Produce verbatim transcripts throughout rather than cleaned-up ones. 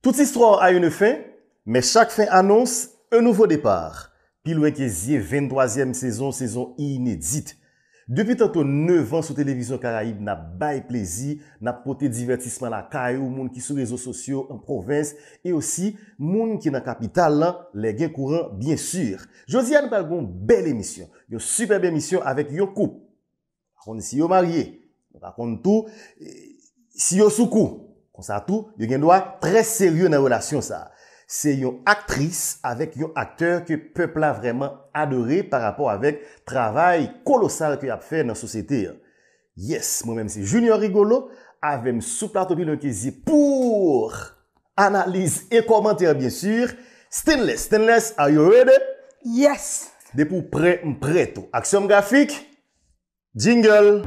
Toute histoire a une fin, mais chaque fin annonce un nouveau départ. Pi lwen ke zye, venntwazyèm sezon, sezon inedit. Depi tanto nèf an sou Televizyon Karayib, n ap bay plezi, n ap pote divètisman lakay ou, moun ki sou rezo sosyo, an pwovens, e osi moun ki nan kapital lan, lè gen kouran, byen si. Jodi a, nou pral gen yon bèl emisyon, yon sipèb emisyon avèk yon koup. Pa konn si yo marye. Nou pa konn tou, eh, si yo sou kou. Konsa tou, yo gen dwa trè serye nan relasyon sa a. Se yon aktris avèk yon aktè ke pèp la vrèman adore pa rapò avèk travay kolosal ke y ap fè nan sosyete an. Yes, mwen menm se Junior Rigolo, avè m sou plato pi lwen ke zye pou analiz e kòmantè, byen si. Stainless, Stainless, are you ready? Yes! Depi w prè, m prè tou. Aksyon grafik, jingle!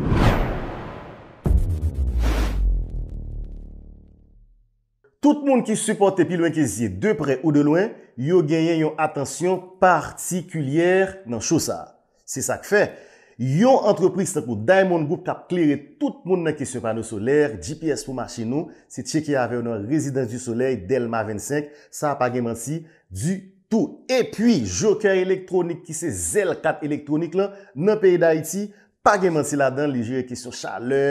Tout moun ki sipòte Pi lwen ke zye, de prè ou de lwen, yo genyen yon atansyon patikilyè nan cho sa a. Se sa k fè, yon antrepriz tankou Diamond Group k ap klere tout moun nan kesyon pano solè, G P S pou machin ou, se tcheke avè yo nan Résidence du Soleil, Dèlma vennsenk, sa a pa gen manti ditou. Epi, Joker Elektwonik ki se zèl kat elektwonik lan nan peyi Dayiti, pa gen manti ladan, li jere kesyon chalè,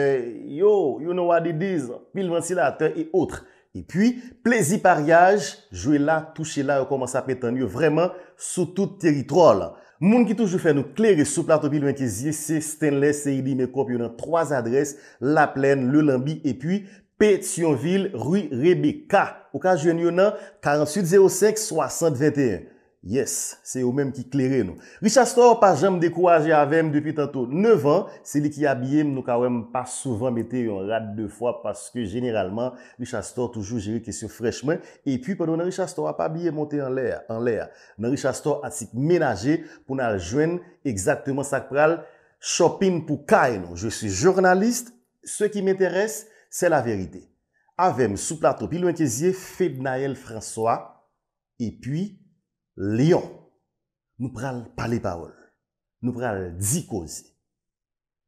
yo, you know what it is, pil vantilatè e otre. Epi, plezi paryaj, jwe la, touche la, yo kòmanse ap etann yo vrèman sou tout teritwa w lan. Moun ki toujou fè nou klere sou plato Pi lwen ke zye, se Stainless, se Edy Makeup, yo nan twa adrès, Laplèn, Lelanbi, epi Petyonvil, ri Rebecca. Ou ka jwenn yo nan karanntuit zewo senk swasant venteyen. Yes, se yo menm ki klere nou. Richard Store pa janm dekouraje avè m depi tanto nèf an, se li ki abiye m, nou ka wè m pa souvan mete yon rad de fwa paske jeneralman Richard Store toujou jere kesyon frèch mwen, epi pandan w nan Richard Store a pa bliye monte anlè a, anlè a. Nan Richard Store atik menaje pou n al jwenn egzakteman sa k pral shopping pou kay nou. Je suis journaliste, ce qui m'intéresse, c'est la vérité. Avè m sou plato Pi lwen ke zye, Fednaelle François, epi Lion. Nou pral pale pawòl. Nou pral di koze.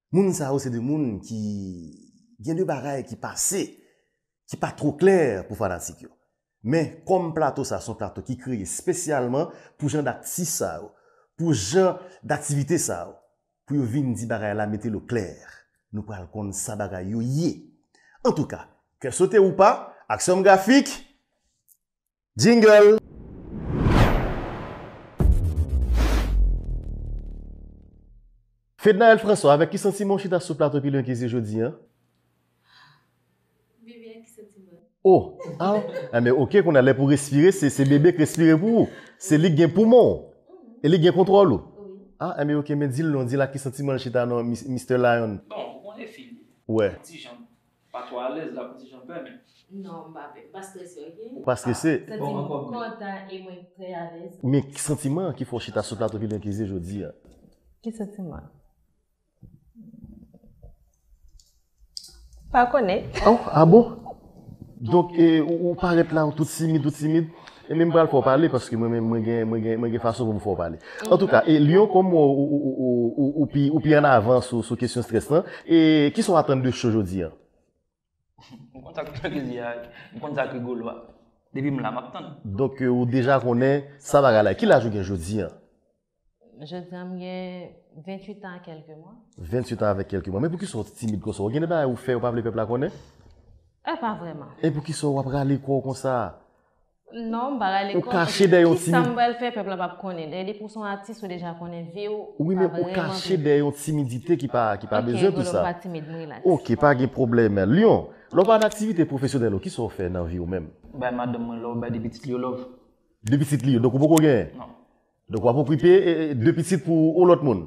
Moun sa yo se de moun ki gen de bagay ki pase, ki pa two klè pou fanatik yo. Men, kòm plato sa se yon plato ki kreye espesyalman pou jan daktis sa yo, pou jan daktivite sa yo, pou yo vin di bagay la, mete l o klè. Nou pral konn sa bagay yo ye. Antouka, kè sote ou pa, aksyon grafik, jingle! Fednaelle François, avèk ki santiman w chita sou plato Pi lwen ke zye jodi a? Vivian, ki santiman? Oh, ah, enben, ok, kounye a lè pou respire, se, se bebe k respire pou ou. Se li k gen poumon w. E li k gen kontwòl ou. Wi. Ah, enben, ok, men di l non, di l ak ki santiman l chita non, Mis- Mister Lion. Bon, ou konnen fi li. Wè. Ti jan pa twò alèz la, pou ti jan pè, men. Non, m pa pè, m pa strese, ok? Ou pa strese? Santi m kontan e mwen trè alèz. Men ki santiman ki fè w chita sou plato Pi lwen ke zye jodi a? Ki santiman? Pa konnen. Oh, ah bon? Donk, e, ou, ou parèt la, ou tout timid, tout timid. E men m pral fè w pale, paske mwen menm, mwen gen, mwen gen, mwen gen fason pou m fè w pale. Antouka, e Lion, kòm ou, ou, ou, ou, ou, ou pi, ou pi an avans sou, sou kesyon strès lan, e kisa w atann de cho jodi a? M konn sa k fè plezi a, m konn sa k rigolo a. Depi m la, m ap tann. Donk, e, ou deja konnen sa bagay la. Ki laj ou gen jodi a? Jodi a, m gen venntuit an a kèlke mwa. Venntuit an avèk kèlke mwa. Men poukisa w timid konsa? Ou gen de bagay ou fè ou pa vle pèp la konnen? E pa vrèman. E poukisa w ap rale kò w konsa? Non, m pa rale Ou kò. kache dèyè yon Kisa timid- m pral fè, pèp la p ap konnen. Dèyè depi w se yon atis, ou deja konnen vi w. Wi, men ou kache dèyè yon timidite ki pa, ki pa bezwen tou sa. Ok, Rigolo, m pa timid, m rilaks. Ok, pa gen pwoblèm. Lion, lè w pa nan aktivite pwofesyonèl ou, kisa w fè nan vi w menm? Bay madanm mwen love, bay de pitit li yo love. De pitit li yo, donk ou poko genyen? Non. Donk w ap okipe e, e, de pitit pou yon lòt moun?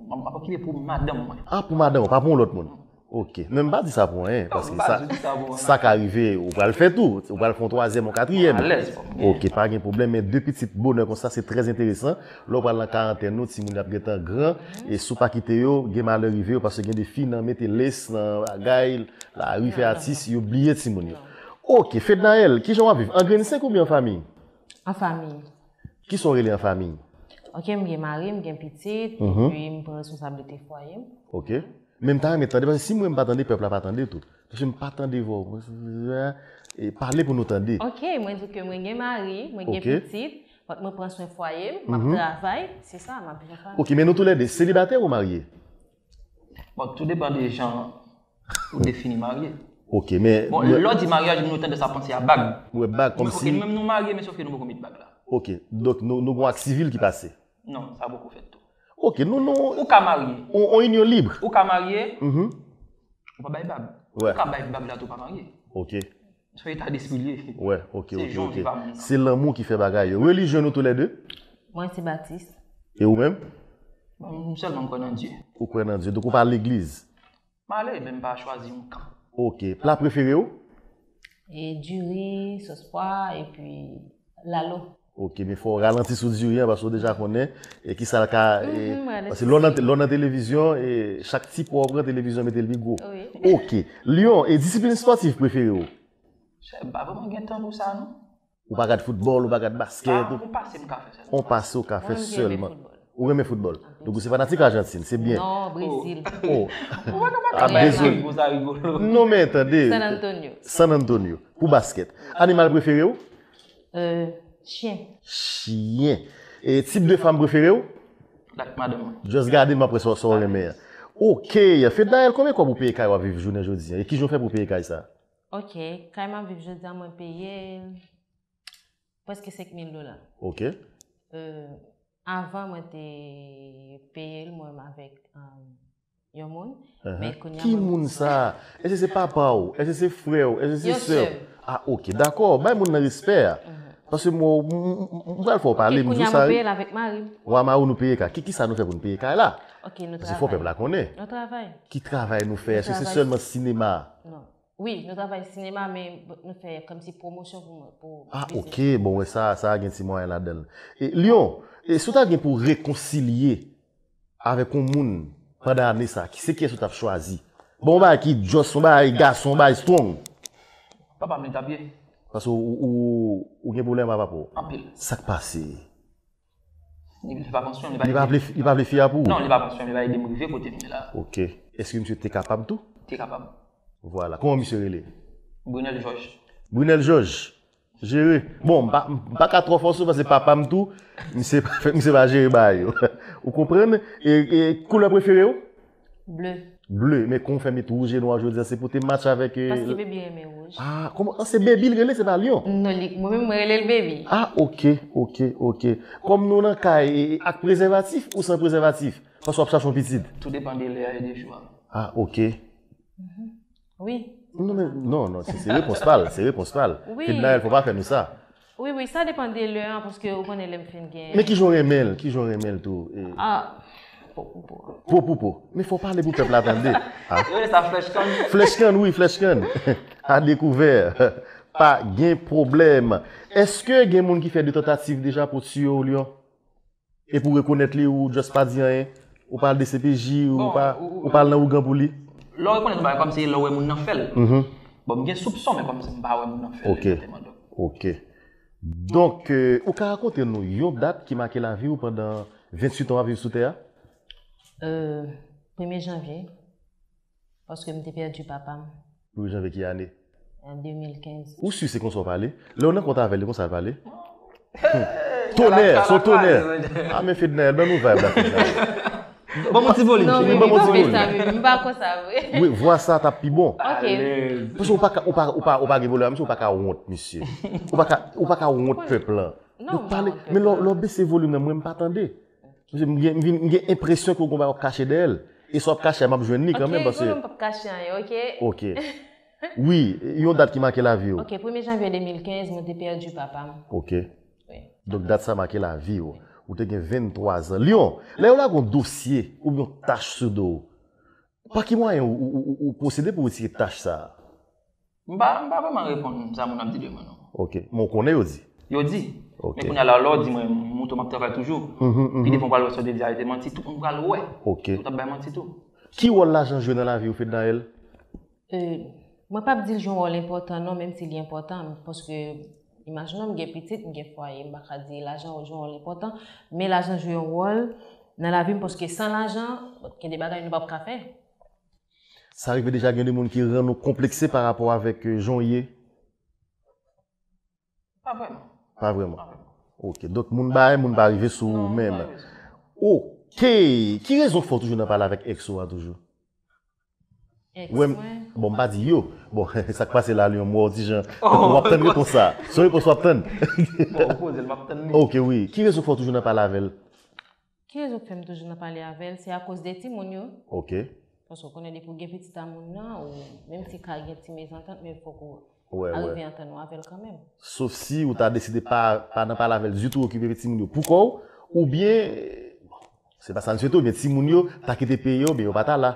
M ap okipe pou madanm mwen. Ah, pou madanm, pa pou yon lòt moun. Ok. Men m pa di sa pou anyen, paske m pa sa, di sa pou anyen. Sa ka rive, ou pral fè tou. Ou pral fè yon twazyèm, yon katriyèm. Alèz, fò m gen. Ok, pa gen pwoblèm, men de pitit bonè konsa, se trè enteresan. Lè w pral nan karantèn nou, timoun y ap gentan gran, e si w pa kite yo, gen malè rive yo, paske gen de fi nan mete lès, nan bagay, lari fè atis, yo bliye timoun yo. Ok, Fednaelle, kijan w ap viv? An grenn senk oubyen an fanmi? An fanmi. Kisa w rele an fanmi? Ok, m gen mari, m gen pitit, Mhm. epi m pran responsablite fwaye m. Ok. Men m ta renmen tande, paske si mwen m pa tande, pèp la pa tande tou. Paske m pa tande vwa w. E pale pou nou tande. Ok, mwen di ke mwen gen mari, mwen gen Ok. pitit, fòk mwen pran swen fwaye m, m ap Mhm. travay, se sa, m ap viv an fanmi. Ok, men nou toulède, selibatè ou marye? Bon, tou depann de jan ou defini marye. Ok, men Bon, men lè w di maryaj, moun yo tandans a panse a bag. Wè, bag, Men kòmsi menm nou marye, men sof ke nou poko met bag la. Ok, donk nou, nou gon ak sivil ki pase. Non, sa poko fèt tou. Ok, nou, nou, Ou ka marye. on, on inyon lib. Ou ka marye, Mhm. ou pa bay bag. Wè. Ou ka bay bag la tou pa marye. Ok. Se yon eta despri l ye. Wè, ok, Se ok, jan w ok. viv a moun nan. Se lanmou ki fè bagay yo. Relijyon nou toulède? Mwen se batis. E ou menm? Bon, m sèlman m kwè nan Dye. Ou kwè nan Dye. Donk ou pa legliz? M ale, men m pa chwazi yon kan. Ok. Pla prefere w? E diri, sòs pwa, epi lalo. Ok, men fò w ralanti sou diri an, paske w deja konnen, e kisa l ka, e, Mhm, m rale paske lè w nan, sou lè w nan televizyon, e, chak ti pwa w pran televizyon mete l pi gwo. Wi. Ok. Lyon, e disiplin espòtif prefere w? Chè, m pa vrèman gen tan pou sa, non. Ou pa gad foutbòl, ou pa gad baskèt, Ah, ou on pase m ka fè sèlman. On pase ou ka fè Mwen, m renmen sèlman. foutbòl. Ou renmen foutbòl. Anpil. Donk ou se fanatik Ajantin, se byen. Non, Brezil. Oh. Ou pa ka Ah, pale dezole. Pou sa rigolo. Non, men tande. San Antonio. San Antonio. Pou baskèt. Animal prefere w? Euh, chyen. Chyen. E tip de fanm prefere w? Dak madanm mwen. Just gade m apre sa, sa w renmen an. Ok, Fednaelle, konbyen kòb ou peye kay w ap viv jounen jodi an? E kijan w fè pou peye kay sa? Ok, kay m ap viv jodi an, mwen peye l prèske senk mil dola. Ok. Euh, avan, mwen te peye l mwen menm avèk, euh, yon moun. Ahan. Men kounye a Ki mwen moun sa? Èske se papa w? Èske se frè w? Èske se Yon sè w? sè m. Ah, ok, dakò. Bay moun nan respè a. Mhm. Paske mwen, m, m, m, m pral fè w pale, Ok, m di kounye w a sa, mwen wi. peye l avèk mari m. Ou a mari w nou peye kay. Ki, ki sa nou fè pou nou peye kay la? Ok, nou Paske fò travay. pèp la konnen. Nou travay. Ki travay nou fè? Nou Èske se travay. sèlman sinema? Non. Wi, nou travay sinema, men nou fè kòmsi pwomosyon pou, pou Ah, biznis. ok. Bon, wè, sa, sa gen ti mwayen ladan l. E, Lyon, e si w ta gen pou rekonsilye avèk yon moun pandan ane sa, ki, se kiyès ou t ap chwazi? Bon, yon bagay ki just, yon bagay gason, yon bagay strong. Papa m li t ap ye. Paske ou, ou, ou gen pwoblèm ak papa w? Anpil. Sa k pase? Li, li pa pran swen m, li pa Li pa ede. vle, li pa vle fi a pou ou? Non, li pa pran swen m, li pa ede m rive kote m ye la. Ok. Èske misye te kapab tou? Te kapab. Vwala. Kòman misye rele? Brunel Georges. Brunel Georges. Jere. Bon, m pa, m pa ka twò fòse w paske papa m tou, misye pa fè, misye pa jere bagay yo. Ou konprann? E, e koulè prefere w? Ble. Ble. Men kon w fè met wouj e nwa jodi a, se pou te match avèk, e, Paske Baby renmen wouj. Ah, kòman? Ah, se Baby l rele, se pa Lyon? Non, li, mwen menm, mwen rele l Baby. Ah, ok, ok, ok. Kòm nou nan kay, e, e ak prezèvatif ou san prezèvatif? Paske w ap chache yon pitit. Tou depann de lè a e de jou a. Ah, ok. Wi. Non, men, non, non, se, se repons pa l, se repons pa l. Wi. Fednaelle, fò pa fè nou sa. Wi, wi, sa depann de lè an, paske ou konnen lè m fin gen Men kijan w renmen l, kijan w renmen l tou? E, Ah, po pou po. Po pou po. Men fò w pale pou pèp la tande. Ah. Yo rele sa flèch kann. Flèch kann, wi, flèch kann. A dekouvè. Pa gen pwoblèm. Èske gen moun ki fè de tantativ deja pou tiye w, Lyon? Epi w rekonèt li, ou just pa di anyen? Ou pa al D C P J, ou Bon, pa, ou, ou pa al nan ougan pou li? Lè w rekonèt yon bagay kòmsi lè w wè moun nan fè l. Mhm. Bon, m gen soupson, men kòmsi m pa wè moun nan fè l Ok. egzakteman, donk. Ok. Donk, euh, ou ka rakonte nou yon dat ki make lavi w pandan venntuit an w ap viv sou tè a? Euh, premye janvye, paske m te pèdi papa m. Premye janvye ki ane? An de mil kenz. Ou si se konsa w pale? Lè w nan kont avè l, e konsa l pale? Tonè, se yon tonè. Ah, men Fednaelle, ban nou vibe la, Fednaelle. Ban m yon ti volim, Non, cheri, men ban m yon ti volim. Sa, men m pa konsa vre. Wi, vwa sa t ap pi bon. Ok. Paske ou pa ka, ou pa, ou pa, ou pa gen volim, misye, ou pa ka wont, misye. Ou pa ka, ou pa ka wont pèp lan. Non, Donk, m pa pale, wont men lè, pèp lè w lan. bese volim nan, mwen, m pa tande. Paske m gen, m vin, m gen enpresyon ke w gon bagay w ap kache dèyè l. E sa w ap kache a, m ap jwenn li Ok, kanmenm, paske mwen menm p ap kache anyen, ok? Ok. Wi, yon dat ki make lavi w. Ok, premye janvye de mil kenz, mwen te pèdi papa m. Ok. Wi. Donk, dat sa make lavi w. Ou te gen venntwa zan. Lyon, lè yo lage yon dosye oubyen yon tach sou do w, pa ki mwayen ou, ou, ou, ou pwosede pou retire tach sa a? M pa, m pa vrèman reponn sa moun ap di de mwen, non. Ok. Men w konnen yo di? Yo di. Ok. Men kounye a la, lè w di mwen, mouton m ap travay toujou. Mhm, mhm. Pi devan w pral wè sa w te di a, yo te manti tou, m pral wè. Ok. Yo t ap bay manti tou. Ki wòl lajan jwe nan lavi w, Fednaelle? Euh, mwen p ap di l jwe yon wòl enpòtan, non, menm si li enpòtan, paske, imajine w, m gen pitit, m gen fwaye, m pa ka di lajan jwe yon wòl enpòtan, men lajan jwe yon wòl nan lavi m, paske san lajan, gen de bagay nou p ap ka fè. Sa rive deja gen de moun ki rann ou konplekse pa rapò avèk, euh, jan w ye? Pa vrèman. Pa vrèman. Ok, donk moun bay, moun pa rive sou ou menm. Ok, ki rezon k fè w toujou nan pale avèk ex ou a toujou? Ex mwen. Bon, m pa di yo. Bon, sa k pase la, Lyon, m wè w ti jan. W ap tann repons sa. Se yon repons w ap tann. Bon, ou poze l, m ap tann li. Ok, wi. Ki rezon k fè w toujou nan pale avè l? Ki rezon k fè m toujou nan pale avè l? Se akoz de timoun yo. Ok. Paske w konnen depi w gen pitit a moun nan, ou menm si ka gen ti mezantant, men fòk ou Wè, wè. Arive antann ou avè l kanmenm. Sof si ou ta deside pa, pa nan pale avè l ditou, okipe timoun yo pou kò w, oubyen, se pa sa n swete, oubyen timoun yo ta kite peyi yo, oubyen yo pa ta la.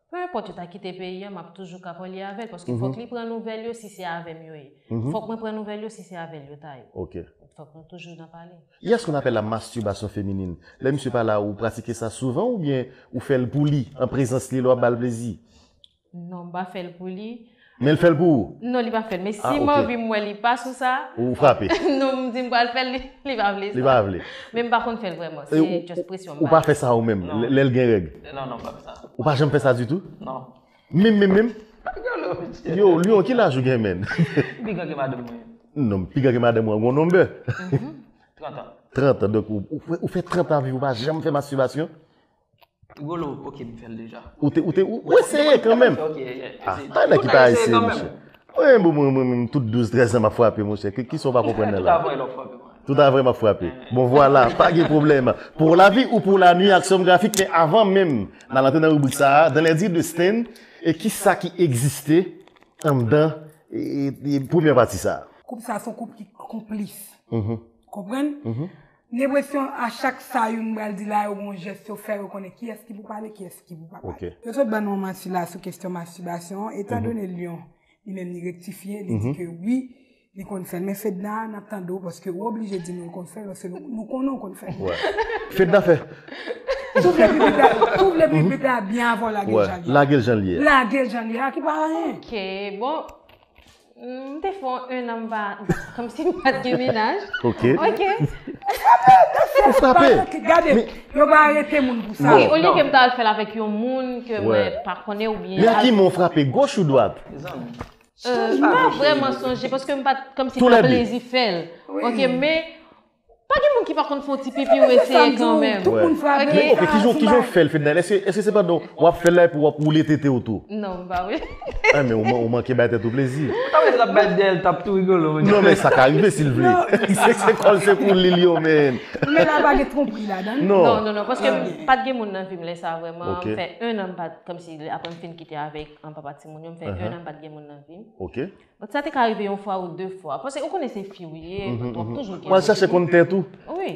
Pe enpòt yo ta kite peyi a, m ap toujou ka pale avè l, paske fòk li pran nouvèl yo si se avè m yo ye. Fòk mwen pran nouvèl yo si se avè l yo ta ye. Ok. Fòk nou toujou nan pale. Il y a ce qu'on appelle la masturbation féminine. Lè misye pa la, ou pratike sa souvan oubyen ou fè l pou li, an prezans li, lè w ap ba l plezi? Non, m pa fè l pou li. Men l fè l pou ou? Non, li pa fè l. Men si Ah, m ok. anvi m wè li pa sou sa, Ou frape? Non, m di m pral fè l, li, li pa vle sa. Li pa vle. Men m pa konn fè l vrèman. E Se ou, just presyon m ou ba pa fè sa ou menm, lè, lè l gen règ? Non, non, m pa fè sa. Ou pa janm fè sa ditou? Non. Menm, menm, menm? Pa rigole, mesye. Yo, Lyon, ki laj ou gen, menn? Pi gran ke madanm mwen. Non, pi gran ke madanm ou an, gon nonbè. Trant an. Trant an, donk ou, ou, fè- ou fè trant an viv, ou pa janm fè masturbasyon? Rigolo, ok, m fè l deja. Ou te, ou te, ou, ou eseye kanmenm. Ok, yeah, Ah, eseye. pa nèg ki Tout pa nèg eseye eseye, kanmenm. Monchè. Mwen, bon, mwen, mwen, mwen, tout douz, trèz an, m ap frape, monchè. Ki, ki sa w pa konprann nan Tout la? Avan, e lòt frape mwen. Tout avan, m ap frape. Bon, vwala, pa gen pwoblèm. Pour la vie ou pour la nuit, Axiom Graphique, men avan menm, n al antre nan ribrik sa a, dans les dires de Sten, e ki sa ki egziste anndan e, e, e premyè pati sa a? Koup sa se yon koup ki konplis. Konprann? M gen enpresyon a chak sa youn pral di la, yo gen yon jès yo fè, yo konnen kiyès ki pou pale, kiyès ki pou pa pale. Ok. Yo sot ban nou yon mati la sou kesyon mastibasyon an, etan done Lyon, li menm li rektifye, li di ke wi, li konn fè l. Men Fedna, n ap tande w, paske ou oblije di nou l konn fè l, paske nou, nou konnen w konn fè l. Fedna fè. Tou vle pipi la, tou vle pipi la byen avan w lage l jan li ye. Lage l jan li ye. Lage l jan li ye, a ki pa anyen. Ok, bon. M te fè yon an m pa, kòmsi m pa t gen mennaj. Ok. Ok. Ou frape. Gade, yo pa arete moun pou sa. Wi, olye ke m ta al fè l avèk yon moun ke mwen pa konnen oubyen. Men a ki men w frape, goch ou dwat? Mezanmi. Euh, m pa vrèman sonje, paske m pa t, kòmsi Tou pran lè de. Plezi fè l. Ok, men pa gen moun ki pa konn fè yon ti pipi ou eseye kanmenm. Tout moun frape. Men ok, kijan, kijan w fè l, Fedna? Èske, èske se pandan w ap fè l la epi w ap woule tete w tou? Non, m pa woule. Ah, men ou man- ou manke bay tèt ou plezi. Ou ta wè l ap bay dèyè l, t ap tou rigolo. Non, men sa ka rive si l vle. Se, se kòl, se pou li, li yo, men. Men la pa gen twonpri ladan. Non, Non. non, non, paske m pa t gen moun nan vi m lè sa vrèman. Ok. M fè en an m pa t, kòmsi apre m fin kite avèk an papa timoun yo, m fè en an m pa t gen moun nan vi m. Ok. Donk sa te ka rive yon fwa ou de fwa. Paske ou konnen se fi ou ye, donk w ap toujou gen. W al chache konn tèt ou. Wi.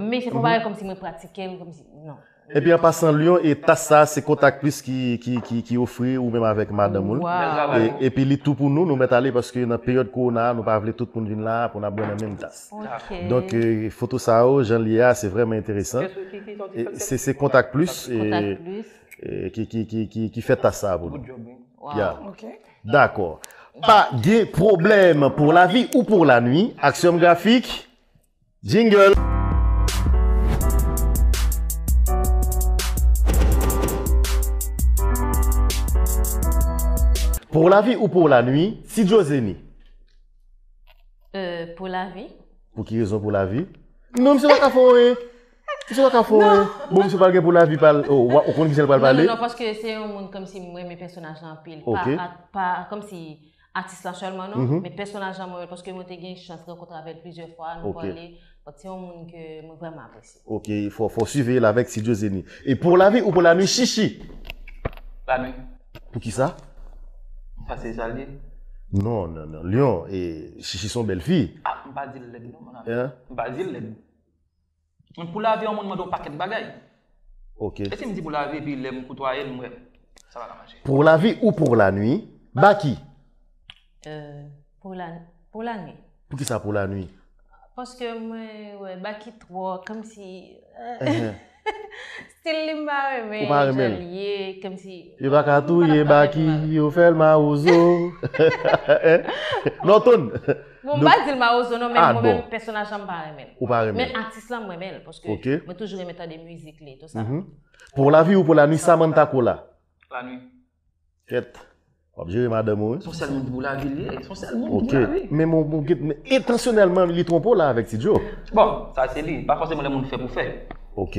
Men se pa bagay kòmsi mwen pratike l, kòmsi, non. Epi an pasan, Lyon, e tas sa se Kontak Plis ki, ki, ki, ki ofri ou menm avèk madanm ou l. Wow. E, epi li tou pou nou, nou mèt ale paske nan peryòd kowona a, nou pa vle tout moun vin la pou n ap bwè nan menm tas. Ok. Donk, e, foto sa yo, jan l ye a, se vrèman enteresan. Kiyès ki, ki sòti E, se, se Kontak Plis, e, Kontak Plis. e, ki, ki, ki, ki, ki fè tas sa pou nou. Good job, wi. Wow. Ya. Dakò. Pa gen pwoblèm, pour la vie ou pour la nuit, Axiom Graphique, jingle. Pour la vie ou pour la nuit, Ti Djozeni. Euh, pour la vie. Pou ki rezon pour la vie? Non, misye pa ka fè anyen. Misye pa ka fè anyen. Bon, misye pral gen pour la vie pa l. Oh, ou konn ki jan l pral Non, pale? non, non, paske se yon moun kòmsi m renmen pèsonaj lan anpil. Pa, Ok. a- pa kòmsi atis lan sèlman, non, men pèsonaj lan mwen, paske mwen te gen chans rankontre avè l plizyè fwa, nou Ok. pale. Bon, se yon moun ke mwen vrèman apresye. Ok, fò, fò siveye l avèk Ti Djozeni. E pour la vie ou pour la nuit, Chichi? La nuit. Pou ki sa? Sa se sa l ye. Non, non, non. Lyon, e, Chichi se yon bèl fi. Ah, m pa di l lèd, non, mon ami. Hein? M pa di l lèd. Men pour la vie, yon moun mande yon pakèt bagay. Ok. E si m di pour la vie, epi lè m koutwaye l, m wè sa pa ka mache. Pour la vie ou pour la nuit, Baky? Euh, pour la, pour la nuit. Pou ki sa pour la nuit? Paske mwen, wè, Baky twò, kòmsi, euh, stil li m pa renmen, Ou pa renmen l? Jan l ye, kòmsi. Yo pa ka touye Baky, yo fè l mawozo. Norton. Bon, m pa di l mawozo, non, men Ah, mwen bon. Menm pèsonaj lan m pa renmen l. Ou pa renmen Men l? Atis lan, mwen renmen l, paske Ok. mwen toujou renmen tande mizik li, tout sa. Mhm. Pour la vie ou pour la nuit, Samantha Cola? La nuit. Kèt. W ap jere madanm ou, wi. Se yon sèl moun ki pou lavi li ye. Se yon sèl moun ki pou lavi. Men mwen gen, men entansyonèlman li twonpe w la avèk Ti Djo. Bon, sa se li. Pa fòseman lè moun fè pou fè. Ok.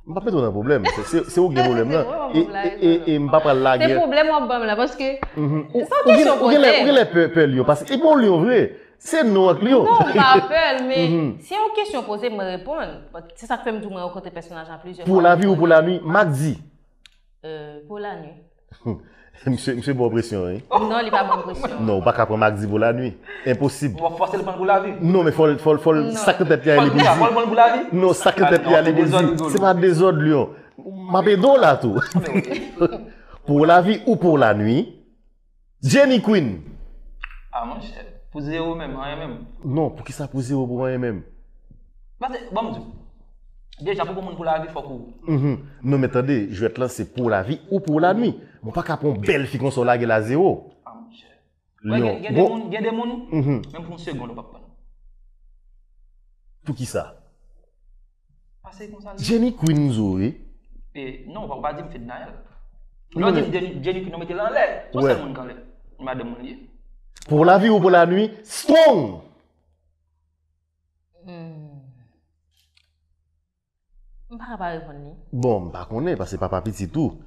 M p ap mete w nan pwoblèm. Se ou ki gen pwoblèm nan. E m pa pral lage. Se pwoblèm w ap ban m la paske. Se yon kesyon poze. Ou gen lè pè lyon paske e bon lyon vre. Se non ak lyon. Non, m pa pè l, men se yon kesyon poze, mwen reponn. Se sa k fè m di w mwen rankontre pèsonaj la plizyè fwa. Pou lavi ou pou lanwit, Magdi. Pou lanwit. Misye, misye ba w presyon, wi. Non, li pa ban m presyon. Non, ou pa ka pran Magdi pou lanwit. Enposib. W ap fòse l pran l pou lavi? Non, men fò l, fò l, fò l sak nan tèt li ale pou l di. Fò l pran l pou lavi? Non, sak nan tèt li ale pou l di. Se pa dezòd, lyon. M ap ede w la tou. Pou lavi ou pou lanwit, Jenny Queen. Ah, monchè. Pou zewo menm, anyen menm. Non, poukisa pou zewo, pou anyen menm? Paske, bon, m di w. Deja, pou pran moun pou lavi, fòk ou. Mhm. Non, men tande, jwèt lan, se pou lavi ou pou lanwit. Mwen pa ka pran yon bèl fi konsa, w lage l a zewo. Ah, monchè. Lyon. Gen de moun, gen de moun, menm pou yon segonn, ou p ap pran. Poukisa? Pase konsa l ye. Jenny Queen m di w wi. E, non, ou pa di m Fednaelle. Lè w di m Jenny Queen, ou mete l anlè. Se yon sèl moun k anlè. Madanm mwen li ye. Pou lavi ou pou lanwit, strong! Hmm. M pa ka pa reponn li. Bon, m pa konnen, paske papa pitit ou.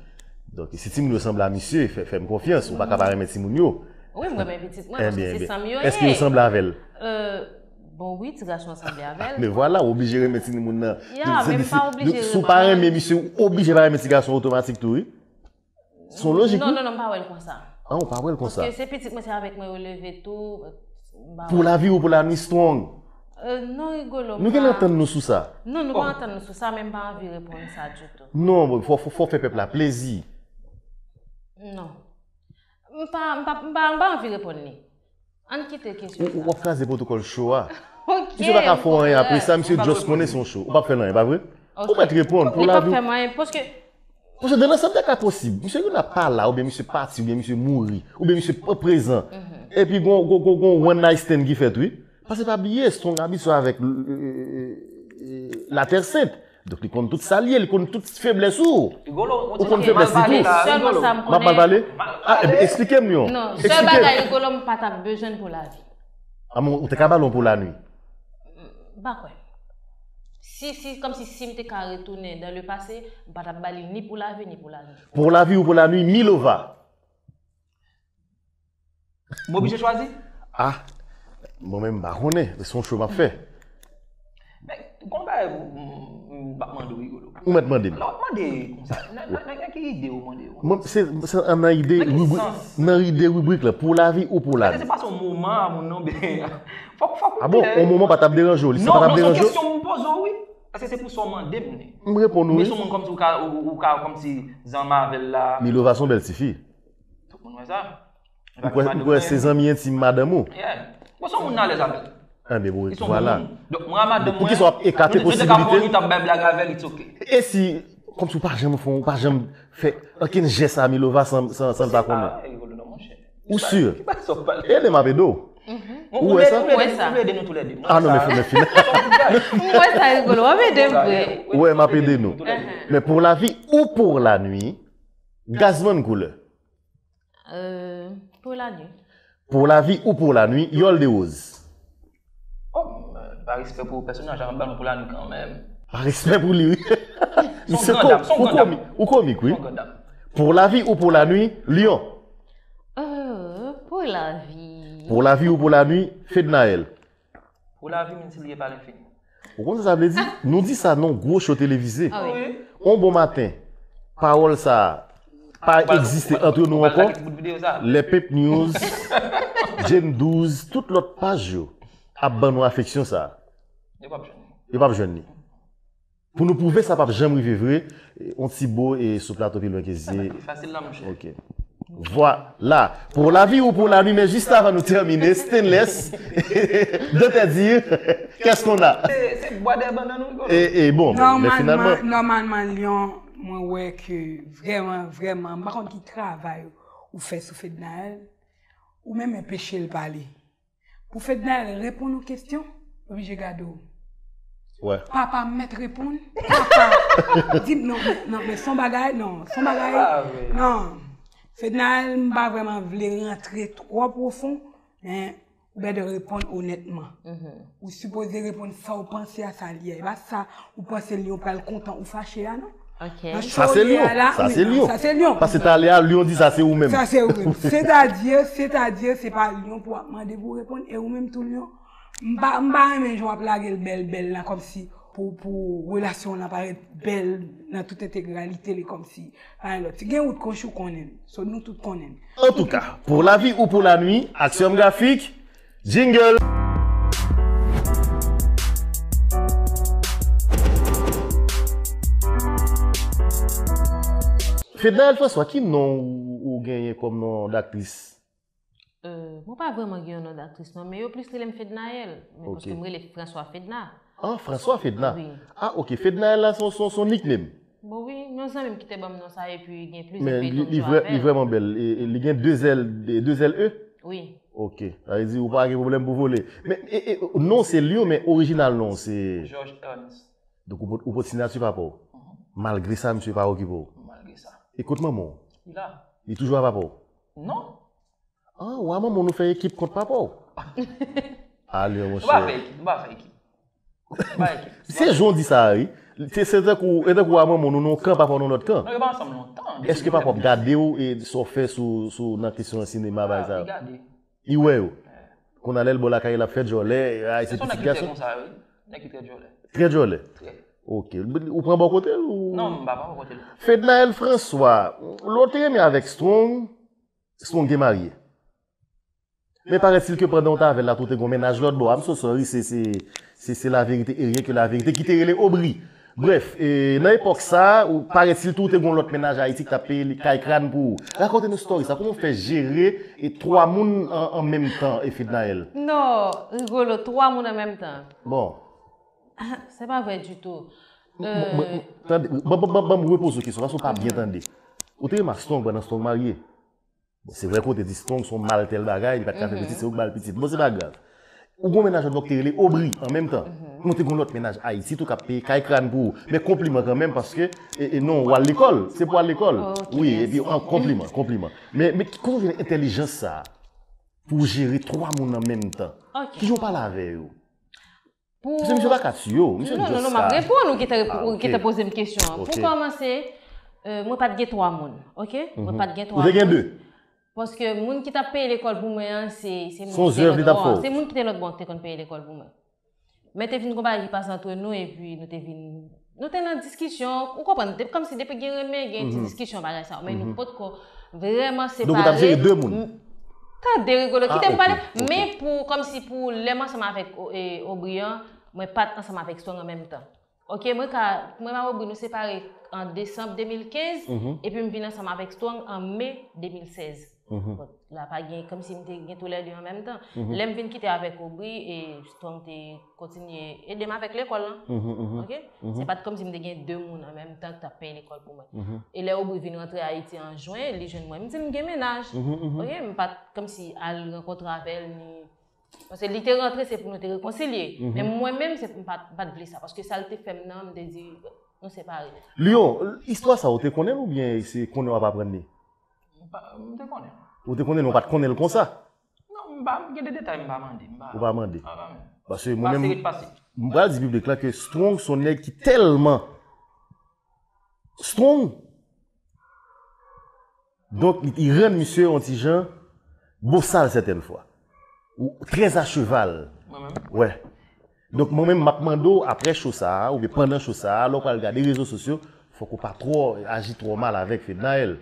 Donk, si timoun yo sanble a misye, fè, fè m konfyans, ou pa ka pa renmen timoun yo. Wi, m renmen pitit mwen, paske se san m yo ye. Èske yo sanble avè l? Bon, wi, ti gason an sanble avè l. Men vwala, ou oblije renmen timoun nan. Ya, men m pa oblije renmen. Si w pa renmen misye, ou oblije pa renmen ti gason otomatik tou, wi. Se yon lojik, wi. Non, non, non, m pa wè l konsa. Ah, ou pa wè l konsa. Paske se pitit mwen, se avèk mwen yo leve tou. Pou lavi ou pou lanwit, strong. Non, Rigolo. Nou genlè antann nou sou sa. Non, nou pa antann nou sou sa, men m pa anvi reponn sa ditou. Non, fò, fò, fò fè pèp la plezi. Non. M pa, m pa, m pa, m pa anvi reponn li. Ann kite kesyon sa. Ou, ou ap kraze pwotokòl cho a. Ok. Misye pa ka fè w anyen apre sa, misye just konnen se yon cho. Ou p ap fè l anyen, pa vre? Ou mèt reponn pou lavi w. Li p ap fè m anyen, paske. Paske dans l'ensemble des cas posib, misye youn ap pa la, oubyen misye pati, oubyen misye mouri, oubyen misye p-, prezan. Epi gon, gon, gon, gon one night stand ki fèt, wi. Paske pa bliye, Strong abitye avèk, euh, euh, euh, Latè Sent. Donk, li konn tout sa l ye, li konn tout feblès ou. Ou konn feblès li tou. Sèlman sa m konnen. M ap mal pale? Ah, eksplike m yon. Non, sèl bagay Rigolo m pa t ap bezwen l pou lavi. Ah, men ou te ka ba l yon pou lanwit? M pa kwè. Si, si, kòmsi si m te ka retounen dans le passé, m pa t ap ba li ni pou lavi, ni pou lanwit. Pou lavi ou pou lanwit, Milova. M oblije chwazi? Ah, mwen menm m pa konnen, se yon cho m ap fè. Men, gon bagay m, m, m p ap mande w, Rigolo. Ou mèt mande m. Lè w ap mande konsa, nan, nan, nan, nan ki ide ou mande yo? Mwen, se, se nan ide, nan ki ribri-, sans? Nan ide ribrik la, pou lavi ou pou lanwit. Èske se pase yon moman a moun nan, oubyen fòk, fòk ou klè? Ah bon, yon moman pa t ap deranje w, li sa pa t ap deranje w? Non, non, se yon kesyon m poze w, wi. Èske se pou sa w mande m li? M reponn ou, wi. Men se yon moun kòmsi ou ka, ou, ou ka kòmsi zanmi avè l la. Milova se yon bèl tifi. Tout moun wè sa. Ou kwè, ou kwè se zanmi entim madanm ou? Yeah. Bon, se yon moun n alèz avè l. Enben, bon, vwala. Donk, mwen a madanm mwen, poukisa w ap ekate posibilite? Mwen te ka fè yon nit ap bay blag avè l, it's ok. E si, kòmsi w pa janm fè, w pa janm fè okenn jès a Milova san, san, san l pa konnen? Ou si? Ede m ap ede w. Ou wè sa? Ou wè sa? Ou vle ede nou toulède? Ah non, men fè, men fini. Ou wè sa, Rigolo, w ap ede m vre. Ou wè, m ap ede nou. Men pou lavi ou pou lanwit, Gazman Koulè. Euh, pou lanwit. Pou lavi ou pou lanwit, Yòl de Woz. Oh, pa respè pou pèsonaj la, m ap ba nou pou lanwit kanmenm. Pa respè pou li, wi. Misye, ou komik, ou komik, wi. Pou lavi ou pou lanwit, Lyon. Euh, pou lavi. Pou lavi ou pou lanwit, Fednaelle. Pou lavi, men si l ye pa lenfini. Ou konn sa sa vle di? Nou di sa nan gwo cho televize. On bon maten, pawòl sa a pa egziste antre nou ankò. Lè Pep News, Jane douz, tout lòt paj yo ap ban nou afeksyon sa a. Yo p ap jwenn li. Pou nou pwouve sa p ap janm rive vre, on ti bo e sou plato pi lwen ke zye. Fasil la, monchè. Ok. Vwala. Pou lavi ou pou lanwit, men jis avan nou tèmine, Stainless, de te dire, qu'est-ce qu'on a? Se, se bwa dèyè bannann ou, Rigolo. E, e bon, men, men finalman. Nòmalman, nòmalman, Lyon, mwen wè ke vrèman, vrèman, m pa konn ki travay ou fè sou Fednaelle, ou menm enpeche l pale. Pou Fednaelle reponn yon kesyon, oblije gade w. Papa m mèt reponn. Papa, di m non, non, men son bagay, non, son bagay, non. Fednaelle, m pa vrèman vle rantre twò pwofon, men ou bèt reponn onètman. Ou sipoze reponn sa w panse a sa li ye. E pa sa ou panse Lyon pral kontan ou fache a, non. Nan show Sa se li ye Lyon. a la, Sa wi, se Lyon. Sa se Lyon. Paske talè a Lyon di sa se ou menm. Sa se ou menm. Sètadi, sètadi, se pa Lyon pou w ap mande pou w reponn, e ou menm tou Lyon. M pa, m pa renmen jan w ap lage l bèl bèl la, kòmsi pou, pou relasyon w lan parèt bèl nan tout entegralite li, kòmsi pa gen lòt. Si gen wout kòch ou konnen l. So, nou tout konnen l. Antouka, pour la vie ou pour la nuit, Axiom Graphique, jingle! Fednaelle François, ki non ou, ou genyen kòm non daktris? Euh, mwen pa vrèman gen yon non daktris non, men yo plis rele m Fednaelle. Men Ok. Paske m rele François Fedna. Ah, François Fedna. Wi. Ah, ok. Fednaelle la, se yon- se yon- se yon nickname. Bon, wi, yon zanmi m ki te ban m non sa, epi gen plizyè Men li, feyton m li, jwe vrè, li avè l. Vrèman bèl. E, e li gen de zèl, de, de zèl E? Wi. Ok. Sa vle di ou pa gen pwoblèm pou vole. Men e, e, non se Lyon, men orijinal non se. Georges Ernst. Donk ou pot, ou pot siyati papa w. Malgre sa, misye pa okipe w. Malgre sa. E kot manman w? Li la. Li toujou a papa w? Non. Ah, wa manman nou fè ekip kont papa w. Ale, Nou pa fè monchè. Ekip, nou pa fè ekip. Nou pa ekip. Se jan w di sa, wi. Se se tankou, e tankou wa manman nou nan yon kan, papa w nan lòt kan. Non, yo pa ansanm lontan. Èske papa w ap gade w e sa w fè sou, sou nan kesyon sinema, bagay sa? Li gade. Li wè w. Kounye a lè l bò lakay, l ap fè djòlè, ay, se Se yon nèg pitit ki trè gason. Konsa, wi. Nèg ki trè djòlè. Trè djòlè. Trè. Ok. Ou pran bò kote l ou? Non, m pa pran bò kote l. Fednaelle François, lè w te renmen avèk Strong, Strong te marye. Men parèt-il ke pandan w t avè l la, tou te gon mennaj lòt bò a. I'm so sorry, se, se, se, se la vérité et rien que la vérité ki te rele Aubry. Brèf, e, nan epòk sa, ou, parèt-il tou te gon lòt mennaj Ayiti ki t ap peye li kay kràn pou ou. Rakonte nou story sa, kòman w fè jere e twa moun an, an menm tan, e Fednaelle? Non, Rigolo, twa moun an menm tan. Bon. Se pa vrè ditou. Tande, ban, ban, ban, ban m repoze w kesyon, paske w pa byen tande. Ou te renmen ak Strong pandan Strong marye? Bon, se vrè ke w te di Strong se yon mal tèl bagay, li pa t ka fè pitit, se ou k ba l pitit. Bon, se pa grav. Ou gon mennaj lòt bò ki te rele Aubry an menm tan. Nou te gon lòt mennaj Ayiti tou k ap peye kay kràn pou ou. Men konpliman kanmenm paske, e, e non, w al lekòl. Se pou w al lekòl. Ok, Wi, mèsi. Epi an konpliman, konpliman. Men, men kote w jwenn entèlijans sa a pou w jere twa moun an menm tan? Ok. Kijan w pale avè yo? Pou Paske misye pa ka tiye w. Misye Non, non, just non, m ap sa. reponn ou ki te rep- Ah, ou ki ok. te poze m kesyon an. Ok. Pou kòmanse, euh, mwen pa t gen twa moun, ok? Mwen pa t gen twa Ou te gen moun. De. Paske moun ki t ap peye lekòl pou mwen an, se se Se yon moun ki te zèv li lòt t ap bò fè an. w. Se moun ki te lòt bò an ki te konn peye lekòl pou mwen. Men te vin gon bagay ki pase antre nou, epi nou te vin, nou te nan diskisyon, ou konprann, de- kòmsi depi gen renmen, gen ti diskisyon bagay sa, men nou potko vrèman separe. Donk ou t ap jere de moun? Tande, Rigolo, Ah, kite m ok, pale, ok. Men pou, kòmsi pou lè m ansanm avèk, e, Aubry an, mwen pa t ansanm avèk Strong an menm tan. Ok, mwen ka, mwen ak Aubry nou separe an desanm de mil kenz, epi m vin ansanm avèk Strong an me de mil sèz. Bon, la pa gen, kòmsi m te gen toulède an menm tan. Lè m vin kite avèk Aubry, e Strong te kontinye ede m avèk lekòl lan. Ok? Se pa t kòmsi m te gen de moun an menm tan ki t ap peye lekòl pou mwen. E lè Aubry vin rantre Ayiti an jen, li jwenn mwen, m di l m gen mennaj. Ok? M pa t kòmsi al rankontre avè l, ni Paske li te rantre, se pou nou te rekonsilye. Men mwen menm, se m pa, m pa t vle sa. Paske sa l te fè m nan, m te di, nou separe. Lyon, istwa sa ou te konnen l oubyen se konnen w ap aprann li? M pa- m te konnen. Ou te konnen l, ou pa t konnen l konsa? Non, m pa, gen de detay m pa mande. M pa- Ou pa mande? Ah, pa mande. Paske mwen Pase menm, ret pase. m pral di piblik la ke Strong se yon nèg ki tèlman strong. Donk, li, li rann misye yon ti jan bosal sètèn fwa. Ou trè a cheval. Mwen menm. Wè. Donk, mwen menm, m ap mande w, apre show sa a, oubyen pandan show sa a, lè w pral gade rezo sosyo, fòk ou pa twò aji twò mal avèk Fednaelle.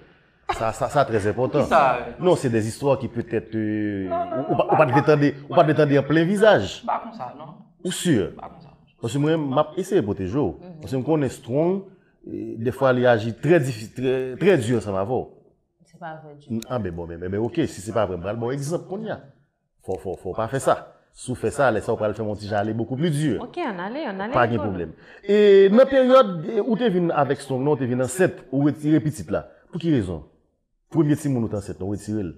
Sa, sa, sa trè enpòtan. Kisa? Non, se de istwa ki petèt, euh, ou, ou pa, ou pa t vle tande, ou pa t vle tande an plen vizaj. Pa konsa, non. Ou si? Pa konsa. Paske mwen, m ap eseye pwoteje w. Paske m konnen Strong, eh, defwa li aji trè difi-, trè, trè di ansanm avè w. Se pa vre ditou. Ah, ben bon, men, men, men ok, si se pa vre, m pral ba w egzanp kounye a. Fò, fò, fò w pa fè sa. Si w fè sa, lè sa w pral fè m yon ti jan ale bokou pli di. Ok, ann ale, ann ale. Pa gen Rigolo. Pwoblèm. E nan peryòd, eh, ou te vin avèk Strong nan, ou te vin ansent, ou retire pitit la. Pou ki rezon? Premye timoun ou te ansent nan, ou retire l.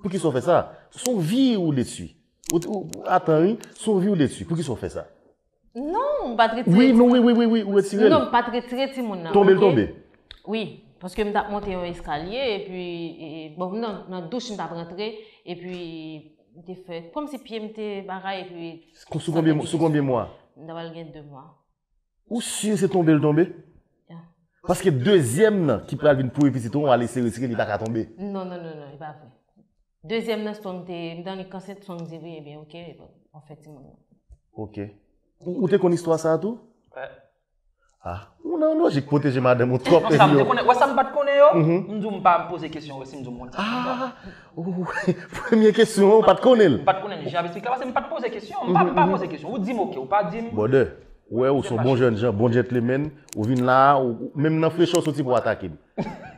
Pou ki sa w fè sa? Se yon vi ou detwi. Ou, ou, atan, wi, se yon vi ou detwi. Pou ki sa w fè sa? Non, m pa t retire. Wi, non, wi, wi, wi, wi, ou retire l. Non, m pa t retire timoun nan. Tonbe l Ok? tonbe. Wi. Paske m t ap monte yon eskalye, epi, e, bon, nan, nan douch m t ap rantre, epi m te fè kòmsi pye m te bagay, epi Sou konbyen, sou konbyen mwa? M ta pral gen de mwa. Ou si se tonbe l tonbe? Paske dezyèm nan ki pral vin pou pitit ou, ale se retire, li pa ka tonbe. Non, non, non, non, e pa vre. Dezyèm nan strong te, m te annik ansent, strong di wi, ebyen, oke, bon, an fè timoun nan. Oke. Ou, ou te konn istwa sa a tou? Wè. Ah, ou nan lojik pwoteje madanm ou twòp. Non, sa m te konnen. Wè, sa m pa t konnen yo, m di w m pa poze kesyon yo si m di w m konn sa. Ah, ou, premye kesyon, ou pa t konnen l. M pa t konnen l. Jan ap esplike la, paske m pa t poze kesyon. M pa, m pa poze kesyon. Ou di m oke, ou pa di m. Brother, ou wè, ou se yon bon jèn jan, bon gentleman, ou vin la, ou, ou- menm nan frechè w soti pou atake m.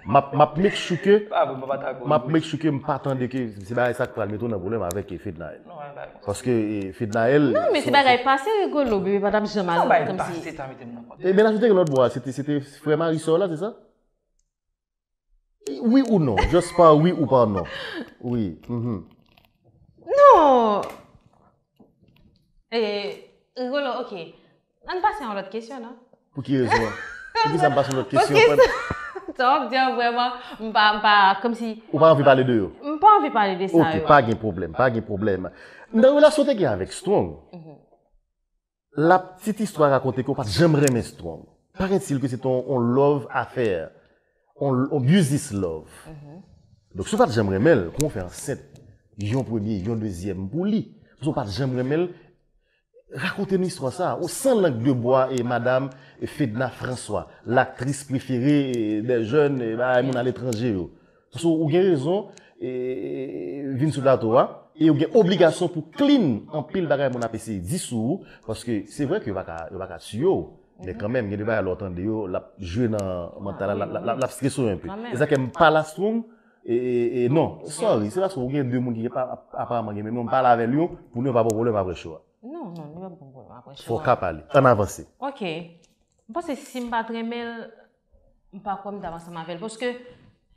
M ap, m ap make sure ke, Pa vre, m pa atake w. M ap make sure ke m pa tande ke se bagay sa k pral mete w nan pwoblèm avèk, eh, Fednaelle. Non, wè, bagay konsa. Paske, eh, Fednaelle. Non, men se bagay pase, Rigolo, bebe, pa t ap janm al Sa bay kòmsi. Pase ta mete m nan kont. E mennaj ou te gen lòt bò a, se te, se te frè mari sè w la, se sa? Wi ou non? Just pa wi ou pa non. Wi. Mhm. Non! E, Rigolo, oke. Ann pase a yon lòt kesyon, non? Pou ki rezon? Pou ki sa m pase yon lòt kesyon? Paske sa, sa w ap di an vrèman, m pa, m pa, kòmsi, Ou pa anvi pale de yo? M pa anvi pale de sa Ok, yo. Pa gen pwoblèm, pa gen pwoblèm. Nan relasyon w te gen avèk Strong, la pitit istwa rakonte ke w pa t janm renmen Strong. Paraît-il ke se te yon, yon love affair, yon, yon business love. Donk, si w pa t janm renmen l, kòman w fè ansent yon premye, yon dezyèm pou li? Paske w pa t janm renmen l, rakonte nou istwa sa. Ou san lang de bwa e madam Fedna François, laktris prefere de jèn, e, bay moun aletranje yo. Paske ou gen rezon, e, vin sou plato a, e ou gen obligasyon pou clean anpil bagay moun ap eseye di sou ou, paske se vre ke yo pa ka, yo pa ka tiye w, men kanmenm, gen de bagay lè w tande yo, l ap jwe nan mantal la, l ap, l ap, l ap, l ap strese w enpe. Kanmenm. E sa ke m pa la Strong, e, e, e non, sorry, se paske ou gen de moun ki pa, ap, aparaman gen menm non, m pale avè l yo, pou nou pa pran pwoblèm apre show a. Non, non, li pa pran pwoblèm apre show a. Fò w ka pale. Ann avanse. Ok. M panse si m pa t renmen l, m pa kwè m t ap ansanm avè l. Paske,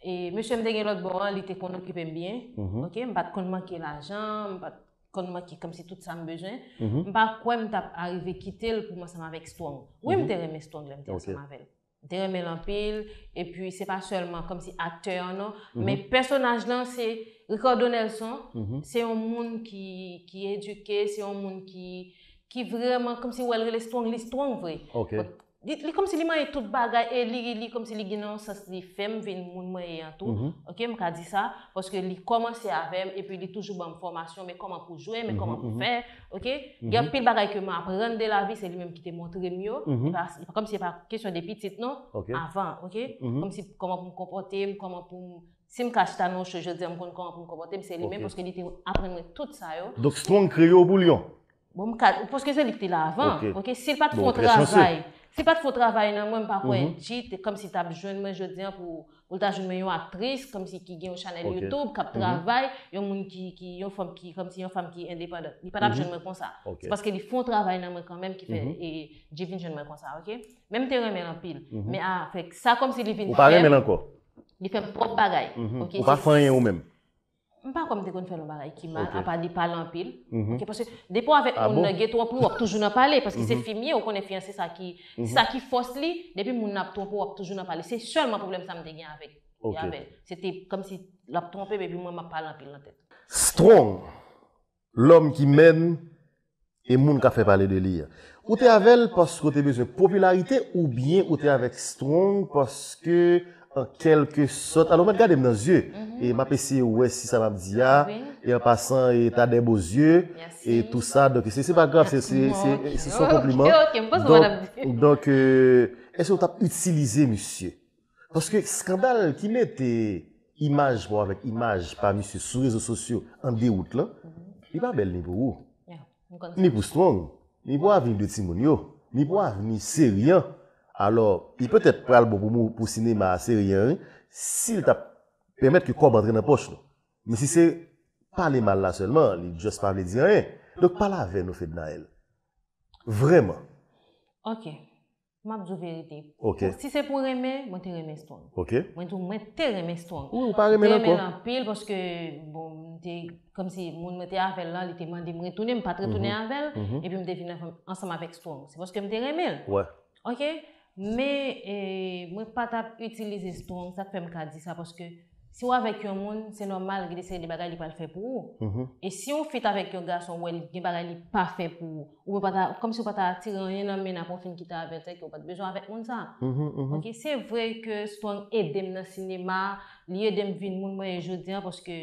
e, mesye m te gen lòt bò an, li te konn okipe m byen. Ok, m pa t konn manke lajan, m pa t konn manke kòmsi tout sa m bezwen. M pa kwè m t ap arive kite l pou m ansanm avèk Strong. Wi, m te renmen Strong lè m te ansanm avè l. M te renmen l anpil, epi se pa sèlman kòmsi aktè an non, men pèsonaj lan se Ricardo Nelson, se yon moun ki, ki edike, se yon moun ki, ki vrèman kòmsi wè l rele Strong, li Strong vre. Ok. Li, li kòmsi li manyen tout bagay e li, li kòmsi li gen nan yon sans li fè m vin moun mwen ye an tou. Ok, m ka di sa, paske li kòmanse avè m epi li toujou ban m fòmasyon, men kòman pou jwe, men kòman pou fè, ok? Gen anpil bagay ke m aprann de lavi, se li menm ki te montre m yo. E pa, e pa kòmsi e pa kesyon de pitit non, Ok. Avan, ok? Kòmsi kòman pou m konpòte m, kòman pou m, si m ka chita nan yon cho jodi a, m konn kòman pou m konpòte m, se li menm, paske li te aprann mwen tout sa yo. Donk Strong kreye w pou Lyon. Bon, m ka, paske se li ki te la avan. Ok. Ok, si l pa t fè Bon, yon trè chanse. Travay, si l pa t fè yon travay nan mwen, m pa kwè G te, kòmsi t ap jwenn mwen jodi a pou, pou l ta jwenn mwen yon aktris, kòmsi ki gen yon chanèl Ok. YouTube, k ap travay, yon moun ki, ki, yon fanm ki, kòmsi yon fanm ki endepandan. Li pa t ap jwenn mwen konsa. Ok. Se paske li fè yon travay nan mwen kanmenm ki fè e, G vin jwenn mwen konsa, ok? Men m te renmen l anpil. Men avèk sa, kòmsi li vin Ou pa fè m, renmen l ankò. Li fè m twòp bagay. Ok, Ou pa se- fè anyen ou menm. M pa kwè m te konn fè yon bagay ki mal, Ok. apa li pale anpil. Mhm. Ok, paske depi w avèk Ah moun bon? Nan gen twòp wi, w ap toujou nan pale, paske se fi m ye, ou konnen fiyanse sa ki, sa ki fòs li, depi moun nan ap twonpe w, w ap toujou nan pale. Se sèlman pwoblèm sa m te gen avèk, Ok. avè l. Se te kòmsi l ap twonpe m, epi mwen m ap pale anpil nan tèt. Strong, lòm ki mèn e moun k ap fè pale de li a. Ou te avè l paske w te bezwen popilarite oubyen ou te avèk Strong paske, an kèlke sòt, alò, mèt gade m nan zye, e m ap eseye wè si sa m ap di a, Wi. E an pasan, e t'as des beaux yeux, Merci. E tout sa, donk se, se pa grav, se, se, se, se son Ok, konpliman. ok, ok, m panse w ap di. Donk, donk, e, èske w t ap itilize misye? Paske eskandal ki mete imaj pa w avèk imaj pa misye sou rezo sosyo an dewout lan, li pa bèl ni pou ou, Yeah, m konn sa. Ni pou Strong, ni pou avni de timoun yo, ni pou avni seri an. Alò, li petèt pral bon pou, mou- pou sinema a, seri an, wi, si l t ap pèmèt ke kòb antre nan pòch nou. Men si se pale mal la sèlman, li just pa vle di anyen. Donk, pale avè nou, Fednaelle. Vrèman. Ok. M ap di w verite. Ok. Si se pou renmen, mwen te renmen Strong. Ok? Mwen tou, mwen te renmen Strong. Wi, ou pa renmen l Mwen te renmen ankò. L anpil paske, bon, m te, kòmsi moun mwen te avè l lan, li te mande m retounen, m pa t retounen avè l, epi m te vin ansanm, ansanm avèk Strong. Se paske m te renmen l. Wè. Ok? Men, e, mwen pa t ap itilize Strong, sa k fè m ka di sa, paske si w avèk yon moun, se nòmal, gen de seri de bagay li pral fè pou ou. E si w fit avèk yon gason, w wè li gen bagay li pa fè pou ou, ou pa ta, kòmsi w pa ta atire anyen nan men n, apre w fin kite avè l, sèke w pa t bezwen avèk moun sa. Ok, se vre ke Strong ede m nan sinema, li ede m vin moun mwen ye jodi a, paske,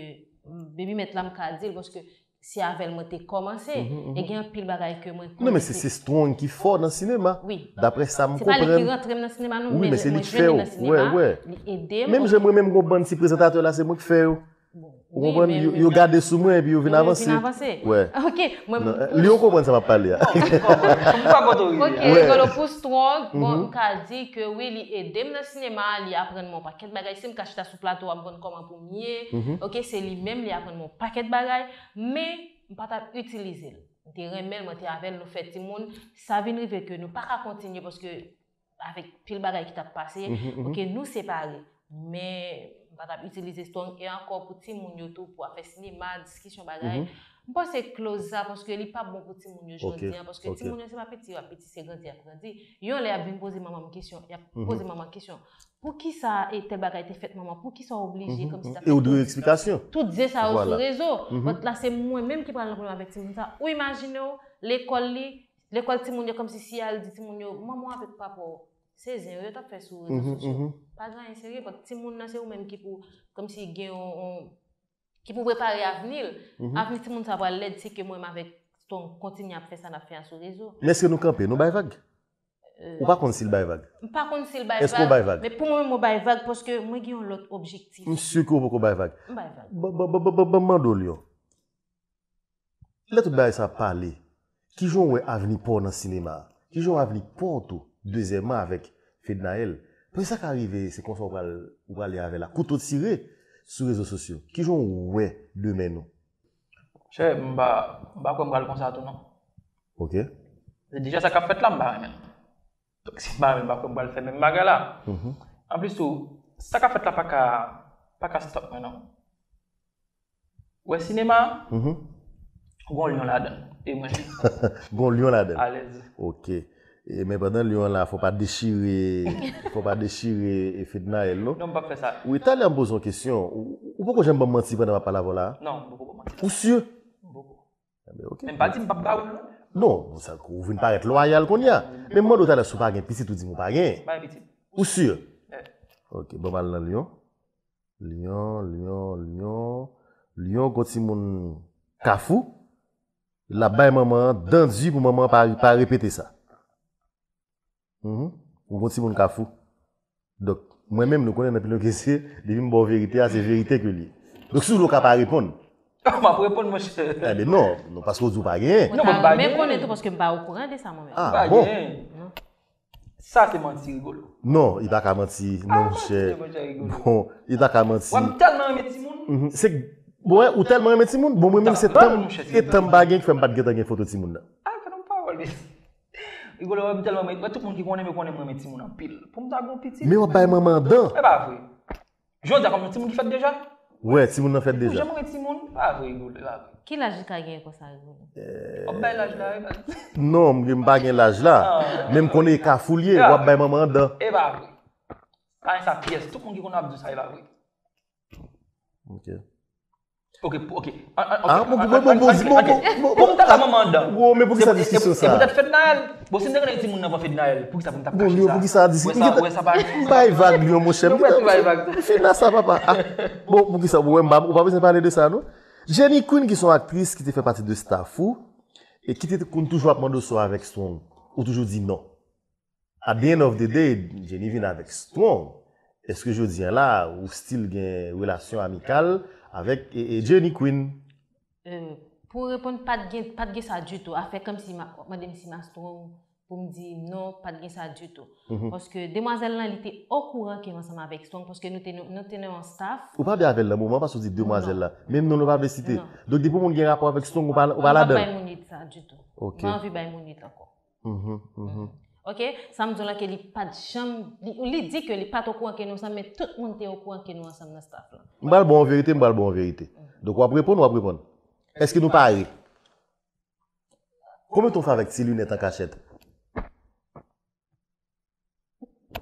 mm, Baby Mèt la m ka di l, paske se avè l mwen te kòmanse. E gen anpil bagay ke mwen konnen. Non, men se, se Strong ki fò nan sinema. Wi. Daprè sa m konprann. Se pa li ki rantre m nan sinema, non, wi, men se li ki fè yo. Li ede m. Menm jan mwen menm gon bann ti prezantatè la, se mwen ki fè yo. Ou konprann? Yo, yo gade sou mwen epi yo vin avanse. Yo vin avanse. Wè. Ok, mwen. Non, li yo konprann sa m ap pale a. Ok, Rigolo, pou Strong, bon, m ka di ke wi, li ede m nan sinema, li aprann mwen yon pakèt bagay. Si m ka chita sou plato a, m konn kòman pou m ye. Ok, se li menm, li aprann mwen yon pakèt bagay. Men, m pa t ap itilize l. M te renmen l, mwen te avè l, nou fè timoun. Sa vin rive ke nou pa ka kontinye paske avèk pil bagay ki t ap pase, ok, nou separe. Men, m pa t ap itilize Strong e ankò pou timoun yo tou, pou afè sinema, diskisyon bagay. M panse close sa, paske li pa bon pou timoun yo jodi a, paske timoun yo se pa piti y ap piti, se grandi y ap grandi. Yon lè y ap vin poze manman m kesyon, y ap poze manman kesyon. Poukisa e tèl bagay te fèt manman? Poukisa w oblije kòmsi sa fè tout, tout zen sa yo sou rezo? But la se mwen menm ki pral nan pwoblèm avèk timoun sa. Ou imajine w, lekòl li, lekòl timoun yo kòmsi si al di timoun yo, manman w avèk papa w, se zen yo, yo t ap fè sou rezo sosyo. Pa gen anyen serye, but timoun nan se ou menm ki pou, kòmsi gen yon, yon, ki pou prepare avni l. Avni timoun sa pral lèd si ke mwen menm avèk Strong kontinye ap fè sa n ap fè a sou rezo. Men èske nou kanpe, nou bay vag? Ou pa konn si l bay vag. M pa konn si l bay vag. Èske w bay vag? Men pou mwen menm, mwen bay vag paske mwen gen yon lòt objektif. M si ke w poko bay vag. M bay vag. Ban, ban, ban, ban, ban, ban m mande w, Lion. Lè tout bagay sa ap pale, kijan w wè avni pa w nan sinema a? Kijan w wè avni pa w tou, dezyèmman avèk Fednaelle? Paske sa ka rive, se konsa w pral, ou prale avè l a kouto tire sou rezo sosyo. Kijan w wè demen nou? Chè, m pa, m pa kwè m pral konsa tou non. Ok. Deja sa k ap fèt la, m pa renmen l. Donk, si m pa renmen l, m pa kwè m pral fè menm bagay la. Anplis tou, sa k ap fèt la pa ka, pa ka stop mwen non. Ou wè sinema, gon lyon ladan l. E mwen. Gon lyon ladan l. Alèz. Ok. E, men pandan lyon an la, fò pa dechire, fò pa dechire e Fednaelle non. Non, m p ap fè sa. Wi, talè m poze yon kesyon. Ou, ou poko janm ban m manti pandan m ap pale avè w la? Non, m poko ban manti. Ou si? M poko. Enben, ok. Men m pa di m p ap ba ou l non. Non, sa, ou vin parèt lwayal kounye a. Men m mande w talè si w pa gen pitit, ou di m ou pa gen. M pa gen pitit. Ou si? Ok, ban m al nan lyon. Lyon, lyon, lyon. Lyon, gon timoun Kafou. L ap bay manman an dan di pou manman an pa, pa repete sa. Mhm. Ou gon timoun Kafou. Donk, mwen menm, nou konnen nan Pinokyo se, depi m ba w verite a, se verite ke l ye. Donk, si w vle w ka pa reponn. M ap reponn, monchè. Enben non, non, paske w di w pa genyen. Non, mwen pa genyen. Mwen konnen tou paske m pa okouran de sa mwen menm. Ah, bon. Non. Sa se manti, Rigolo. Non, li pa ka manti, non, monchè. Bon, li pa ka manti. Wè, m tèlman renmen timoun. Mhm. Se, bon, wè, ou tèlman renmen timoun. Bon, mwen menm, se tan m, e tan m pa gen ki fè m pa t gentan gen foto timoun nan. Ah, fè non pawòl, mesye. Rigolo, wè, m tèlman renmen, wè, tout moun ki konnen m, yo konnen m renmen timoun anpil. Pou m ta gon pitit. Men w ap bay manman an dan. E pa vre. Jodi a, kòm yon timoun ki fèt deja? Wè, timoun nan fèt deja. Ou janm renmen timoun? Pa vre, Rigolo, pa vre. Ki laj li ka genyen konsa, Rigolo? W ap bay laj la, wi, baz. Non, m, m pa gen laj la. Ah. Men m konnen e Kafou l ye, w ap bay manman an dan. E pa vre. Pa gen sa pyès. Tout moun ki konnen w ap di sa, e pa vre. Ok. Ok, pou, ok. An, an, ok. Ah, bon, bon, bon, bon, bon, bon, bon, bon, bon. Pou m ta ba manman an dan. Bon, men poukisa diskisyon sa? E poutèt Fednaelle. Bon, si m te konnen timoun nan pran Fednaelle, poukisa pou m t ap kache sa? Bon, Lyon, poukisa diskisyon? Wè sa, wè sa pa. M bay vag, Lyon, monchè. Non, m bay vag. Fedna sa, papa. Ah, bon, poukisa? Bon, wè, m pa, ou pa bezwen pale de sa, non? Jenny Queen, ki se yon aktris ki te fè pati de staff ou, e ki te konn toujou ap mande w si w avèk Strong, ou toujou di non. At the end of the day, Jenny vin avèk Strong. Èske jodi a la, ou still gen relasyon amikal avèk, e, e Jenny Queen? Euh, pou reponn, pa t gen, pa t gen sa ditou. Afè kòmsi w ap mande m si m a Strong pou m di non, pa t gen sa ditou. Mhm. Paske demwazèl lan, li te okouran ke m ansanm avèk Strong, paske nou te, nou, nou te nan yon staff. Ou pa byen avè l nan moman, paske w di demwazèl la. Non. Menm non, nou pa vle site. Non. Donk, depi yon moun gen rapò avèk Strong, ou pa, ou pa ladan l. M p ap bay moun it sa ditou. Ok. M pa anvi bay moun it ankò. Mhm, mhm. Ok, sa m di w la ke li pa t janm, li, li di ke li pa t okouran ke nou ansanm, men tout moun te okouran ke nou ansanm nan staff lan. M pral ba w verite, m pral ba w verite. Donk, w ap reponn, w ap reponn. Èske nou pare? Konbyen tan w fè avèk ti linèt an kachèt?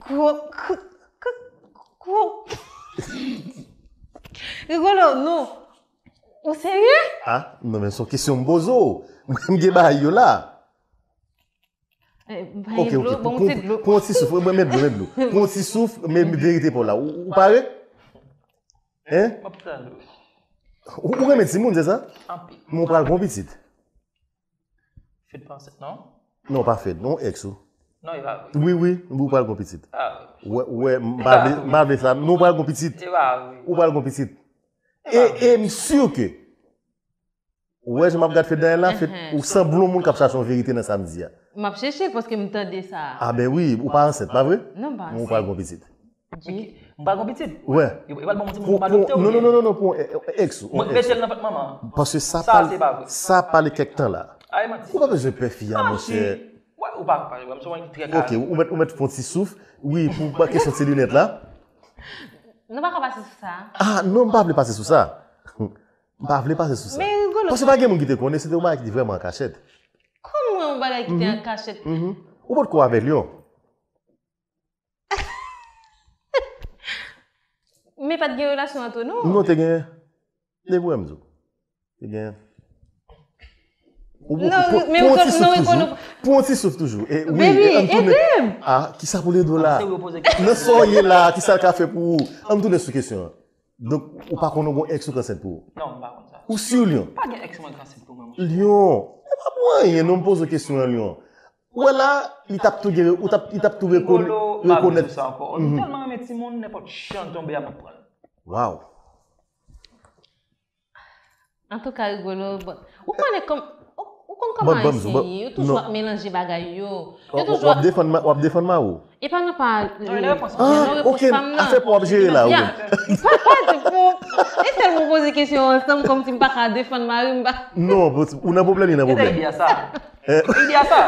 Kwo, kwo, kwo, kwo. Rigolo, non. Ou serye? Ah, non, men se yon kesyon m poze w. Mwen, m gen bagay yo la. Eh, ba Ok, dlo, ok. Bon, ti dlo. Pran yon ti souf. Mwen, met dlo, met dlo. Pran yon ti souf, men verite pa w la. Ou, ou pare? Hein? M ap tann ou. Ou, ou renmen timoun, se sa? Anpil. Men w pral gon pitit. Fed pa ansent, non? Non, pa Fed, non, ex ou. Non, e pa vre. Wi, wi, ou pral gon pitit. Ah. Wè, wè, m pa vle, m pa vle sa. Non, ou pral gon pitit. E pa vre. Ou pral gon pitit. E, e m si ke, ou wè, jan m ap gad Fed nan la, Fed, ou sanble yon moun k ap chache yon verite nan sa m di a. M ap chèche l paske m tande sa. Ah, ben wi, ou pa ansent, pa vre? Non, m pa ansent. Men ou pral gon pitit. Ok. M pral gon pitit. Wè. Yo, yo pral ban m yon timoun pou m adopte ou non, non, non, non, pou yon ex ou. Mwen rete l nan vant manman. Paske sa pale, sa pale kèk tan la. Ay, manti. Ou pa bezwen pè fi a, monchè. Wè, ou pa, pa, ou se yon ki trè kalm. Ok, ou mèt, ou mèt fè yon ti souf. Wi, pou, pou kesyon ti linèt la. Nou pa ka pase sou sa. Ah, non, m pa vle pase sou sa. M pa vle pase sou sa. Men Rigolo. Paske pa gen moun ki te konnen, se te yon bagay ki te vrèman an kachèt. Kòman yon bagay ki te an kachèt? Ou potko avè Lyon. Men pa t gen relasyon ant nou? Non, te gen. Depi wè m di w. Te gen. Ou, ou, Non, pran, men pran yon ti souf toujou. Pran yon ti souf toujou. E, wi, Baby, e, ann tounen. Ede m! Ah, kisa pou Ledo la? Nan sa w ye la, kisa l ka fè pou ou? Ann tounen sou kesyon an. Donk, ou pa konn yon ex ou k ansent pou ou? Non, m pa konn sa. Ou si Lyon? Pa gen ex mwen k ansent pou mwen, monchè. Lyon, e pa pou anyen, non, m poze w kesyon an, Lyon. Ou wè la, li t ap tou gen, ou t ap, li t ap tou rekone-, Rigolo, m pa vle rekonèt. Di sa ankò. Ou tèlman renmen timoun, nenpòt jan l tonbe a, m ap pran l. Waw. Antouka, Rigolo, bon. Ou konnen kòm, ou, ou konn kòman Ayisyen ye, yo toujou ap melanje bagay yo. Yo toujou ap defann ma-, w ap defann mari w? E pa nan pa, non, repons, ah, non, repons ok, pa m nan. Afè pa w ap jere la, ou menm. Pa, pa di pou, e sèl mwen poze kesyon ansanm, kòmsi m pa ka defann mari m, pa. Non, ou nan pwoblèm, li nan pwoblèm. Ide a sa. Ide a sa.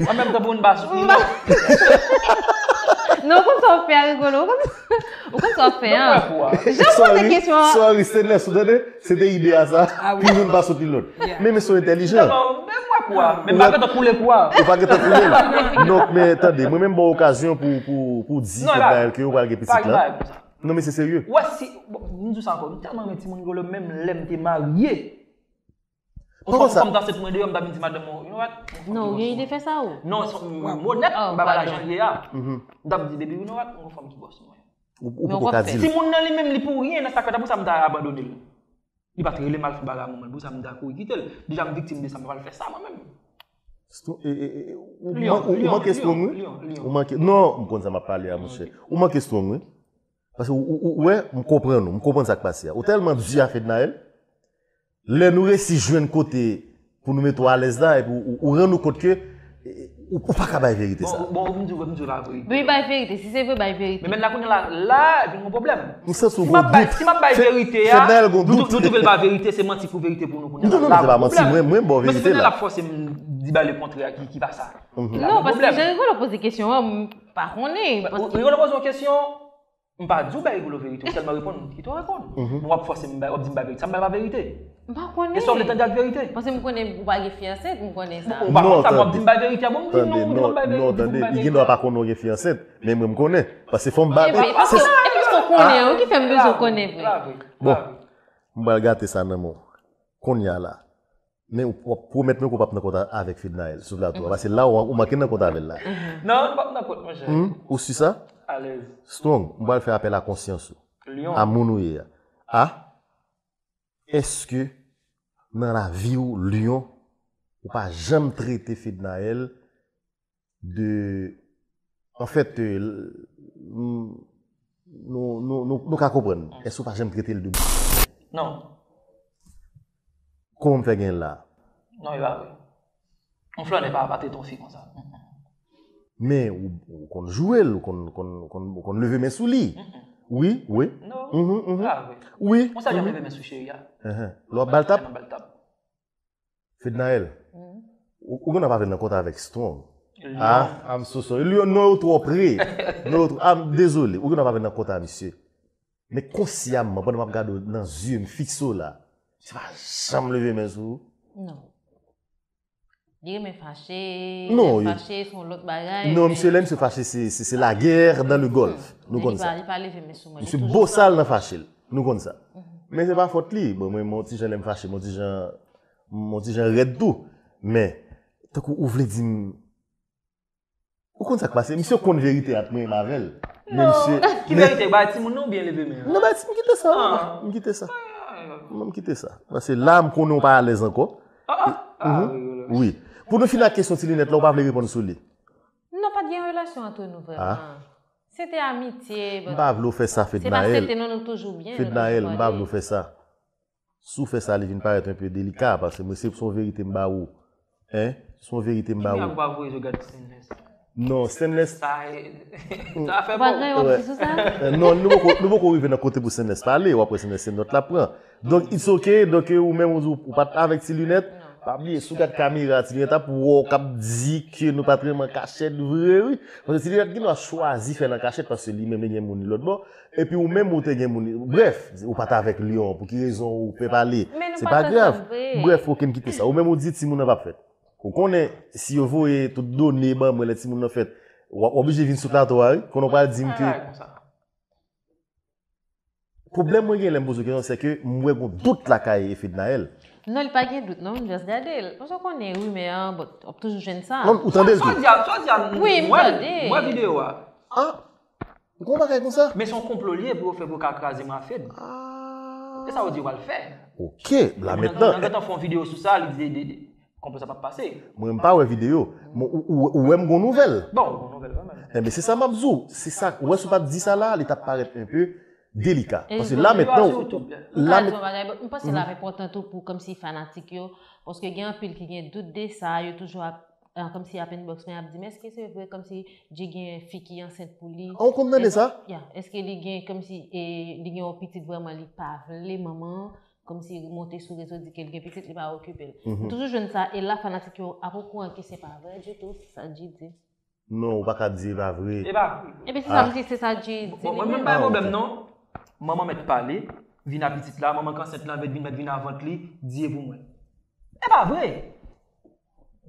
An menm tan pou n pa soutni nou. Non, ou konn sa w ap fè a, Rigolo, ou konn, ou konn sa w ap fè a. Jan poze kesyon an. Sorry, Stainless, ou tande? Se te ide a sa. Pou youn pa soutni lòt. Men, men se entèlijan. Men m pa gentan koule kou a. Ou pa gentan koule l. Donk, men tande, mwen menm ba w okazyon pou, pou, pou di Fednaelle ke ou pral gen pitit la. Non, men se serye. Wè si, bon, m di w sa ankò, m tèlman renmen timoun Rigolo, menm lè m te marye. Ou fè m ta sot mwen deyò, m ta vin di madanm mwen, you know what? Non, ou gen ide fè sa ou? Non, m onèt, m pa pale jan l ye a. M t ap di, baby, you know what? M gon fanm ki bòs mwen. Ou, ou poko ka di l. Timoun nan li menm, li pou ryen nan sa k fèt, apre sa m ta abandone l. Li pa t rele m al fè bagay mwen, pou sa m ta kouri kite l. Deja m viktim de sa, m pa pral fè sa mwen menm. Ou manke strong, wi. Ou manke, non, m konn sa m ap pale a, monchè. Ou manke strong, wi. Paske ou, ou, ou wè, m konprann ou, m konprann sa k pase a. Ou tèlman di a Fednaelle, lè nou resi jwenn kote pou nou mete w alèz la, epi ou, ou, ou rann ou kont ke, e, ou, ou pa ka bay verite sa. Bon, bon, m di w, m di w la verite. Wi, bay verite. Si se vre, bay verite. Men menm la kounye a la, la, vin yon pwoblèm. M santi w gon dout. Si m ap bay verite a, Fednaelle gon dout. Nou twouve l pa verite, se manti pou verite pou nou kounye a la. Non, non, non, se pa manti, mwen, mwen ba w verite la. Men si Fednaelle ap fòse m di bay lekontrè ki, ki pa sa. Non, paske jan Rigolo poze kesyon an, m pa konnen. Rigolo poze yon kesyon, M pa di w bay Rigolo verite, ou sèlman reponn, kite w reponn. Men w ap fòse m bay, w ap di m bay verite. Sa m bay pa verite. M pa konnen. E sa w vle tande ak verite? Paske m konnen ou pa gen fi ansent, m konnen sa. Ou pa konn sa, w ap di m bay verite a, bon, m di non, ou di m bay verite, ou di m bay verite. Non, tande, non, tande, li gen dwa pa konnen w gen fi ansent, men mwen m konnen. Paske fò m ba, e paske, e paske w konnen an, wi, ki fè m bezwen konnen vre. Bon, m pral gate sa nan men w. Kounye a la. Men w ap pwomèt mwen ke w p ap nan kont avèk Fednaelle sou plato a. Paske la, ou, ou manke nan kont avè l la. Non, m p ap nan kont, monchè. Ou si sa? Alèz. Strong, m pral fè apèl a konsyans ou. Lyon. A moun ou ye a. A, èske nan lavi w, Lyon, ou pa janm trete Fednaelle de, anfèt, euh, l-, m-, nou, nou, nou, nou ka konprann. Èske ou pa janm trete l de bouzen? Non. Kòman m fè gen l la? Non, e pa vre. Yon flannè pa, pa trete yon fi konsa. Men, ou, ou konn jwe l, ou konn, konn, konn, ou konn leve men sou li. Wi, wi. Non, e pa vre. Wi. Konsa jan m leve men sou cheri a. Lè w ap ba l tap? Lè m ap ba l tap. Fednaelle, ou, ou gen dwa pa vin nan kont avèk Strong. Ah, I'm so sorry. Lyon, non, yo twò pre. Non, yo twò, ah, dezole. Ou gen dwa pa vin nan kont a misye. Men konsyamman, pandan m ap gade w nan zye, m fikse w la, se pa janm leve men sou ou. Non. Li renmen fache, non, lè fache se yon lòt bagay. Non, misye, lè misye fache, se, se, se la guerre dans le Golfe. Nou konn sa. Li pa leve men sou mwen. Misye bosal nan fache l. Nou konn sa. Men se pa fòt li. Bon, mwen, mwen ti jan lè m fache, mwen ti jan, mwen ti jan rèd tou. Men, tankou ou vle di m, ou konn sa k pase? Misye konn verite a, mwen menm avè l. Men misye, ki verite? Bay timoun nan oubyen leve men an? Non, bay timoun, kite sa. M kite sa. Non, m kite sa. Paske la, m konnen w pa alèz ankò. Ah, ah, ah, wi, wi, wi. Wi. Pou nou fini ak kesyon ti linèt la, ou pa vle reponn sou li? Non, pa t gen relasyon ant nou vrèman. Se te amitye. M pa vle w fè sa, Fednaelle. Se pa se te non, nou toujou byen. Fednaelle, m pa vle w fè sa. Si w fè sa, li vin parèt enpe delika, paske mwen, se, se yon verite m ba ou. Hein? Se yon verite m ba ou. Ki mirak ou pa voye je gad Stainless? Non, Stainless. Sa, sa fè bon. Ou pa gen yon ti sou sa? Euh, non, nou poko, nou poko rive nan kote pou Stainless pale, w ap wè Stainless se nòt l ap pran. Donk, it's ok, donk, ou menm ou di ou pa t avèk ti linèt, pa bliye, si w gad kamera, ti linèt ap wè w k ap di ke nou pa t renmen an kachèt vre, wi. Paske ti linèt gen dwa chwazi fè l an kachèt, paske li menm li gen moun li lòt bò, epi ou menm ou te gen moun li. Brèf, ou pa t avèk Lyon, pou ki rezon ou pe pale? Se pa grav. Brèf, ok, n kite sa. Ou menm ou di timoun nan p ap fèt. Ou konnen, si yo voye tout done ban mwen lè timoun nan fèt, w ap oblije vin sou plato a, wi. Konnen w pral di m ke. Pwoblèm mwen gen lè m poze w kesyon, se ke m wè gon dout lakay Fednaelle. Non, li pa gen dout, non, m just gade l. Paske w konnen rimè an, bon, w ap toujou jwenn sa. Non, ou tande l tou? Sa w di a, sa w di a, wi, m tande. M wè videyo a. Ah, ou gon bagay konsa? Men se yon konplo li ye pou yo fè pou yo ka kraze m a Fed. Ah. Se sa yo di yo pral fè. Ok, la mentnan. Moun nan gentan fè yon videyo sou sa, li di, di, di, Konplo sa p ap pase. Mwen, m pa wè videyo. Mwen, ou, ou, ou wè m gon nouvèl. Bon, ou gon nouvèl kanmenm. Enben, se sa m ap di w. Se sa, ou wè, si w pa t di sa la, li t ap parèt enpe delika. Paske la mentnan, la mentnan, m panse l ap enpòtan tou pou kòmsi fanatik yo, paske gen anpil ki gen dout de sa, yo toujou ap, ah, kòmsi ap inbox mwen, ap di m, èske se vre kòmsi Jay gen fi ki ansent pou li? Ou konn tande sa? Ya, èske li gen kòmsi, e, li gen yon pitit vrèman, li pa vle manman an? Kòmsi monte sou rezo di ke l gen pitit, li pa okipe l. M toujou jwenn sa, e la fanatik yo ap okouran ke se pa vre ditou, se sa Jay di. Non, ou pa ka di e pa vre. E pa vre. Ebyen se sa m di, se sa Jay di. Bon, mwen menm pa gen pwoblèm non. Manman mèt pale, vin a pitit la, manman k ansent lan mèt vin, mèt vin a vant li, di e pou mwen. E pa vre.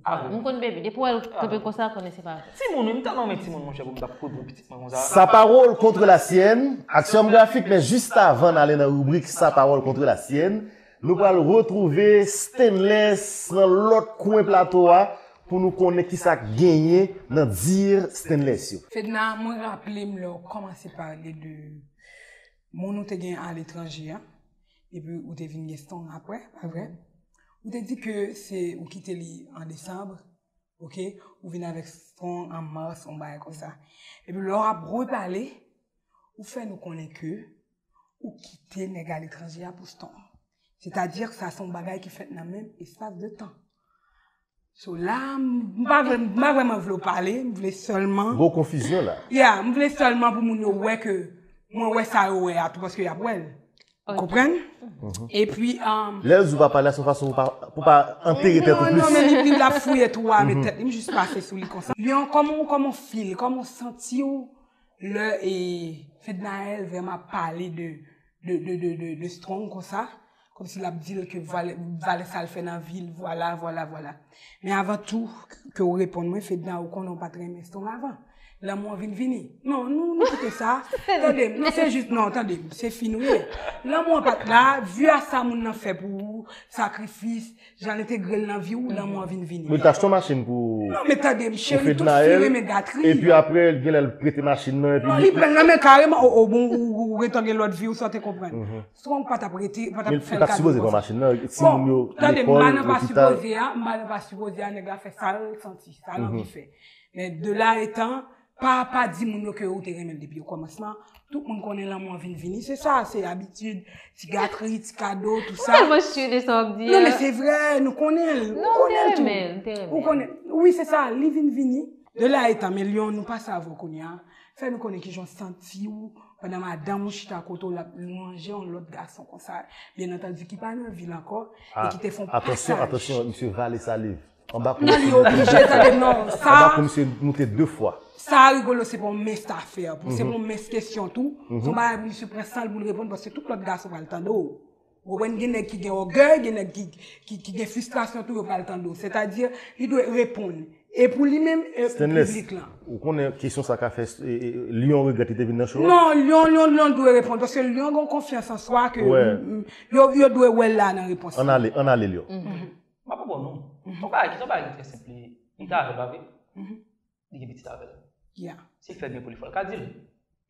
Ah, m konn baby. Depi w wè l kanpe konsa, konnen se pa vre. Timoun, wi, m tèlman renmen timoun, monchè, pou m t ap kouri pou pitit mwen konsa. Sa pawòl contre la sienne, aksyon grafik, men jis avan n ale nan ribrik Sa pawòl contre la sienne, nou pral retwouve Stainless nan lòt kwen plato a pou nou konnen kisa k genyen nan dir Stainless yo. Fedna, mwen raple m lè w kòmanse pale de moun ou te gen aletranje a, epi ou te vin gen Strong apre, pa vre? Ou te di ke se ou kite li an desanm, ok? Ou vin avèk Strong an mas, yon bagay konsa. Epi lè w ap repale, ou fè nou konnen ke ou kite nèg aletranje a pou Strong. Sètadi sa se yon bagay ki fèt nan menm espas de tan. So la, m pa vre, m pa vrèman vle w pale, m vle sèlman. Gwo konfizyon la. Ya, m vle sèlman pou moun yo wè ke mwen wè sa yo wè a tou paske y ap wè l. Ou konprann? Epi, um, lè l di w pa pale a, se yon fason pou pa, pou pa antere tèt ou plis. Non, non, men li, li, l ap fouye twou a, men tèt li, m jis pase sou li konsa. Lyon, kòman, kòman w feel, kòman w santi w lè, e, Fednaelle vrèman ap pale de, de, de, de, de, de Strong konsa? Kòmsi l ap di l ke valè, valè sa l fè nan vi l, vwala, vwala, vwala. Men avan tou, ke w reponn mwen, Fedna, ou konnen w pa t renmen Strong avan. Lanmou an vin vini. Non, nou, nou kite sa. Tande m, non, se jis, non, tande m, se fi nou ye. Lanmou an pa t la, vi a sa moun nan fè pou ou, sakrifis, jan l entegre l nan vi w, lanmou an vin vini. Men l t achte yon machin pou, non, men tande m, cheri, tout fi renmen gatri. Epi apre, l gen lè l prete machin nan, epi non, li pran l nan men kareman, o, o, bon, ou, ou, ou gentan gen lòt vi w, sa w te konprann. Strong pa t ap rete, pa t ap fè l kado konsa. Bon, tande m, m pa nan pa sipoze a, m pa nan pa sipoze a, nèg la fè sa l santi, sa l anvi fè. Men de la etan, pa, pa di moun yo ke ou te renmen l depi okòmansman. Tout moun konnen lanmou an vin vini. Se sa, se abitid, ti gatri, ti kado, tou sa. M tèlman sure de sa w ap di a. Non, men se vre, nou konnen l. Nou konnen l tou. Non, m te renmen l, m te renmen l. Ou konnen, wi, se sa, li vin vini. De la etan, men Lyon, nou pase avè w kounye a. Fè nou konnen kijan w santi w pandan madanm ou chita kote w l ap lwanje yon lòt gason konsa. Byen antandi, ki pa nan vi l ankò, e ki te fè yon pasaj. Atansyon, atansyon, misye vale saliv. Anba kou misye moute de fwa. Non, li oblije, tande, non, sa. Anba kou misye moute de fwa. Sa rigolo, se pa yon mens afè, pou se pa yon mens kesyon tou. Se yon bagay pou misye pran san l pou l reponn, paske tout lòt gason pral tande w. Ou konprann, gen nèg ki gen ògèy, gen nèg ki, ki, ki gen fristrasyon tou, yo pral tande w. Sètadi, li dwe reponn. E pou li menm, e pou piblik lan. Ou konnen kesyon sa ka fè, e, e, Lyon regrèt li te vin nan show a? Non, Lyon, Lyon, Lyon dwe reponn. Paske Lyon gen konfyans an swa ke, m, m, yo, yo dwe wè l la nan repons. Ann ale, ann ale, Lyon. M ap reponn ou. Se yon bagay ki, se yon bagay ki trè senp. Li, li ta avè l, pa vre? Li gen pitit avè l. Si l fè byen pou li, fò l ka di l.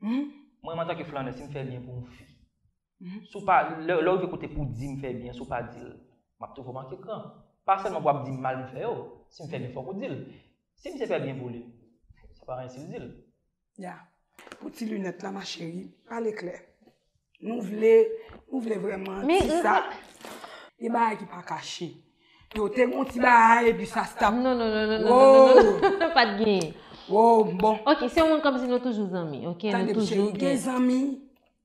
Mwen, antanke flannè, si m fè byen pou yon fi, si w pa, lè, lè w rive kote pou w di m fè byen, si w pa di l, m ap twouve w manke kran. Pa sèlman pou w ap di m mal m fè yo. Si m fè byen, fòk ou di l. Si misye fè byen pou li, sa pa anyen si l di l. Ya. Pou ti linèt la, ma chérie, pale klè. Nou vle, nou vle vrèman di sa. Gen bagay ki pa kache. Yo te gon ti bagay epi sa stop. Non, non, non, non, non, non, non, non, non, pa t genyen. Wow, bon. Ok, se yon moun kòmsi nou toujou zanmi, ok? Nou toujou gen zanmi,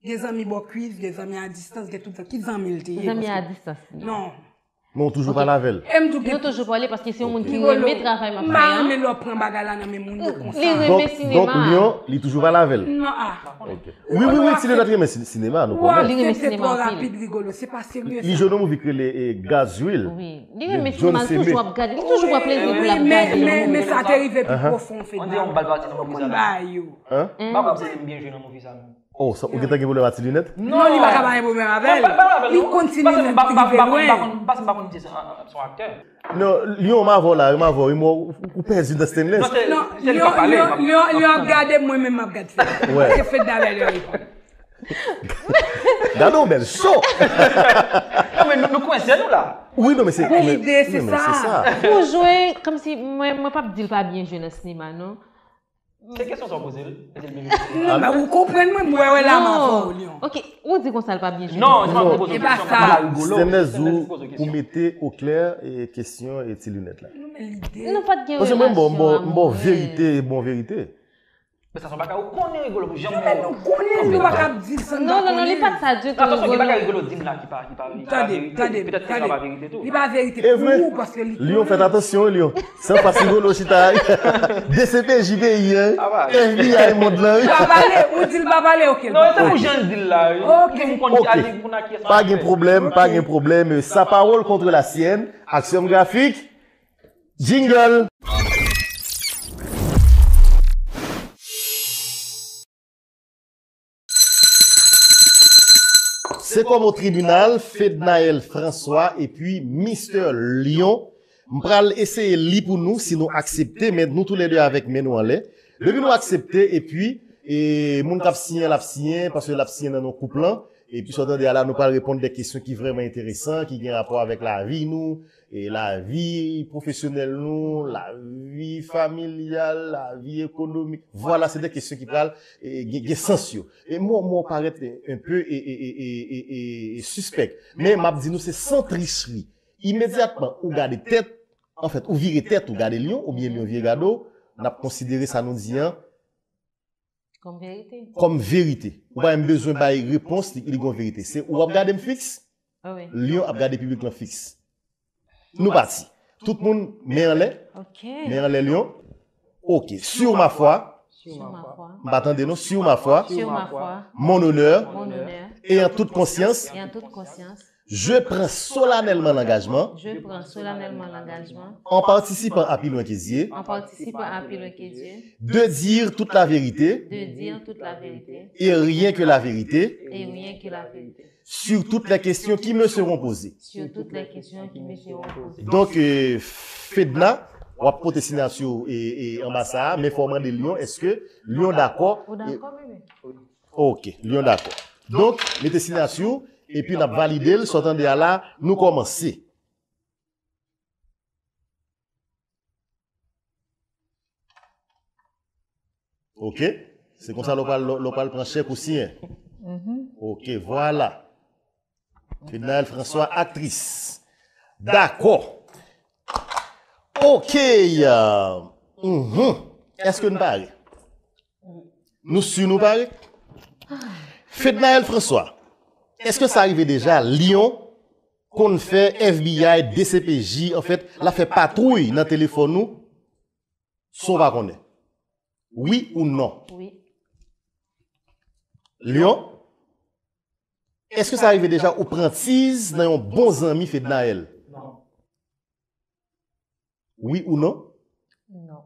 gen zanmi bò kwis, gen zanmi a distans, gen tout zanmi. Ki zanmi l te ye? Zanmi a distans. Non. Men w toujou pale avè l? E m tou gen. Nou toujou pale paske se yon moun ki renmen travay m ap fè an. M pa renmen lè w pran bagay la nan men moun yo konsa. Li renmen sinema. Donk, Lyon, li toujou pale avè l? Non, a. Ok. Wi, wi, wi, ti Leonard renmen si-, sinema, nou konnen. Li renmen sinema anpil. Twò rapid, Rigolo, se pa serye sa. Li jwe nan movie ki rele, e, Gazouil. Wi. Li renmen sinema, li toujou ap gade, li toujou pran plezi pou l ap gade yon movie. Men, men, men sa te rive pi pwofon, Fedna. Ou konn bagay yo. Hein? M pa konn si m byen jwe nan movie sa menm. Oh, sa, ou gentan gen pwoblèm ak ti linèt? Non, li pa ka pa gen pwoblèm avè l. Li konn ti linèt ki rive lwen. Paske m pa konn misye se yon aktè. Non, Lyon, m avè w la, m avè w, ou, ou pèdi nan Stainless. Non, Lyon, Lyon, Lyon ap gade m, mwen menm m ap gade Fedna. Paske Fedna lè yo reponn. Gade yon bèl show. Non, men nou, nou kwense nou la. Wi, non, men se, men, men se sa. Pou jwe, kòmsi, mwen, mwen p ap di l pa byen jwe nan sinema, non. Se kesyon sa w poze l? Èske l byen jwe? Non, men ou konprann mwen, mwen wè la m avè w, Lyon. Ok, ou di konsa l pa byen jwe. Non, se pa mwen ki poze w kesyon, m pa Rigolo. Stainless di w pou mete oklè, e, kesyon, e, ti linèt la. Non, men lide. Nou pa t gen relasyon amoureuse. Paske mwen, m ba w, m ba w verite, bon verite. Men sa se yon bagay ou konnen, Rigolo, pou janm. Men nou konnen, nou pa ka ap di l san n pa konnen. Non, non, non, li pa t sa ditou, Rigolo. Attention, gen bagay Rigolo di m la ki pa, ki pa, ki pa verite. Tande, tande, tande. Petèt ke sa pa verite tou. Li pa verite pou ou, paske li konnen. Lyon, fè atansyon, Lyon. Se yon fas Rigolo chita, wi. D C P J peyi a, wi. F B I mond lan, wi. Pa pale, ou di l pa pale, ok, l pa pale. Non, se pou jan l di l la, wi. Ok. Pou moun konn ki, pou nan kiyès. Pa gen pwoblèm, pa gen pwoblèm. Sa parole contre la sienne. Axiome Graphique. Jingle. Se kòm o tribinal, Fednaelle François epi Mister Lyon. M pral eseye li pou nou, si nou aksepte, men nou toulède avèk men nou anlè. Depi nou aksepte, epi, e, moun k ap siyen, l ap siyen, paske l ap siyen nan non koup lan. Epi sa w tande a la, nou pral reponn de kesyon ki vrèman enteresan, ki gen rapò avèk lavi nou, e lavi pwofesyonèl nou, lavi familyal, lavi ekonomik. Vwala, se de kesyon ki pral, e, gen, gen sans yo. E mo, mo parèt un peu, e, e, sispèk. Men m ap di nou se san trichri. Imedyatman, ou gade tèt, anfèt, ou vire tèt, ou gade Lyon, oubyen Lyon vire gade w, n ap konsidere sa nou di an kòm verite. Kòm verite. Ou pa menm bezwen bay repons, li, li gon verite. Se ou ap gade m fiks, Lyon ap gade piblik lan fiks. Nou pati. Tout moun, men anlè. Ok. Men anlè, Lyon. Ok. Sur ma foi. Sur ma foi. M pa tande non. Sur ma foi. Sur ma foi. Mon honneur. Mon honneur. Et en toute conscience. Et en toute conscience. Je prends solennellement l'engagement. Je prends solennellement l'engagement. En participant à Pi Lwen Ke Zye. En participant à Pi Lwen Ke Zye. De dire toute la vérité. De dire toute la vérité. Et rien que la vérité. Et rien que la vérité. Sur toutes les questions qui me seront posées. Sur toutes les questions qui me seront posées. Donk, euh, Fedna, w ap pote siyati w, e, e, anba sa a, men fò w mande Lyon, èske Lyon dakò? Ou dakò, bebe? Ok, Lyon dakò. Donk, mete siyati w, epi n ap valide l, sa w tande a la, nou kòmanse. Ok? Se konsa lè w pral, lè w pral pran chèk ou siyen. Ok, vwala. Fednaelle François, aktris. Dakò. Ok. Mhm. Èske n pare? Nou si nou pare? Fednaelle François, èske sa rive deja Lyon konn fè F B I, D C P J, anfèt, l ap fè patwouy nan telefòn ou san w pa konnen? Wi ou non? Wi. Lyon? Èske sa rive deja ou pran tiz nan yon bon zanmi Fednaelle? Wi ou non? Non.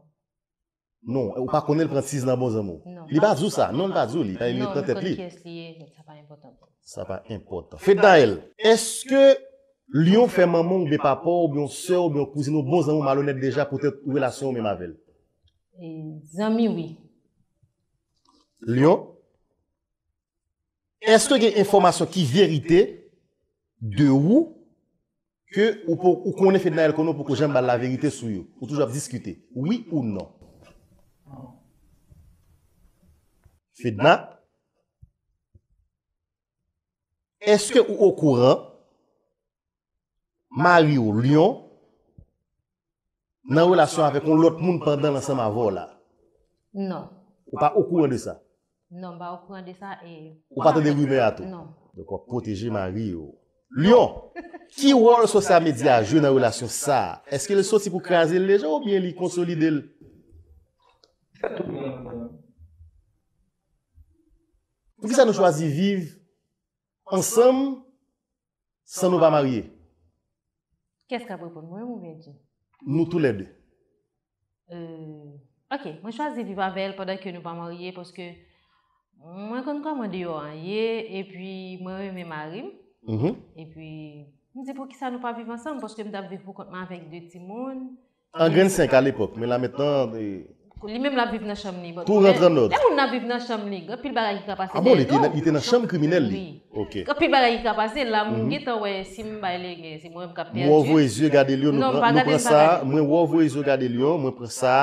Non, ou pa konnen l pran tiz nan bon zanmi w. Non. Li pa di w sa. Non, li pa di w li. Pa li met nan tèt li. Kiyès li ye, sa pa enpòtan. Sa pa enpòtan. Fednaelle, èske Lion fè manman w oubyen papa w oubyen yon sè w oubyen yon kouzin ou bon zanmi w malonèt deja poutèt relasyon w menm avè l? E, zanmi wi. Lion, èske gen enfòmasyon ki verite de ou ke ou, pou, ou konnen Fednaelle konnen ou poko janm ba l laverite sou yo? Ou toujou ap diskite? Wi ou non? Fedna, èske ou okouran mari w Lion nan relasyon avèk yon lòt moun pandan l ansanm avè w la? Non. Ou pa okouran de sa? Non, m pa okouran de sa e... Ou pa tande rimè a tou? Non. Donk w ap pwoteje mari w. Lion, ki wòl sosyal medya a jwe nan relasyon sa a? Èske l soti pou kraze l deja oubyen li konsolide l? Fè tout moun antann. Poukisa nou chwazi viv ansanm san nou pa marye? Kiyès k ap reponn, mwen menm oubyen Jim? Nou toulède. Euh, ok, mwen chwazi viv avè l pandan ke nou pa marye paske mwen konn kòman deyò an ye epi mwen renmen mari m. Mhm. Epi m di poukisa nou pa viv ansanm paske m t ap viv pou kont mwen avèk de timoun. An grenn senk alepòk, men la mentnan, e, Li menm l ap viv nan chanm li. Tou rantre an òd. Lè moun nan viv nan chanm li, gen anpil bagay ki ka pase. Ah bon, li te nan, li te nan chanm kriminèl li? Wi. Ok. Gen anpil bagay ki ka pase, la m gentan wè si m bay legen, si mwen menm k ap pèdi. Mwen wè w voye zye gade Lion, nou pran sa, mwen wè w voye zye gade Lion, mwen pran sa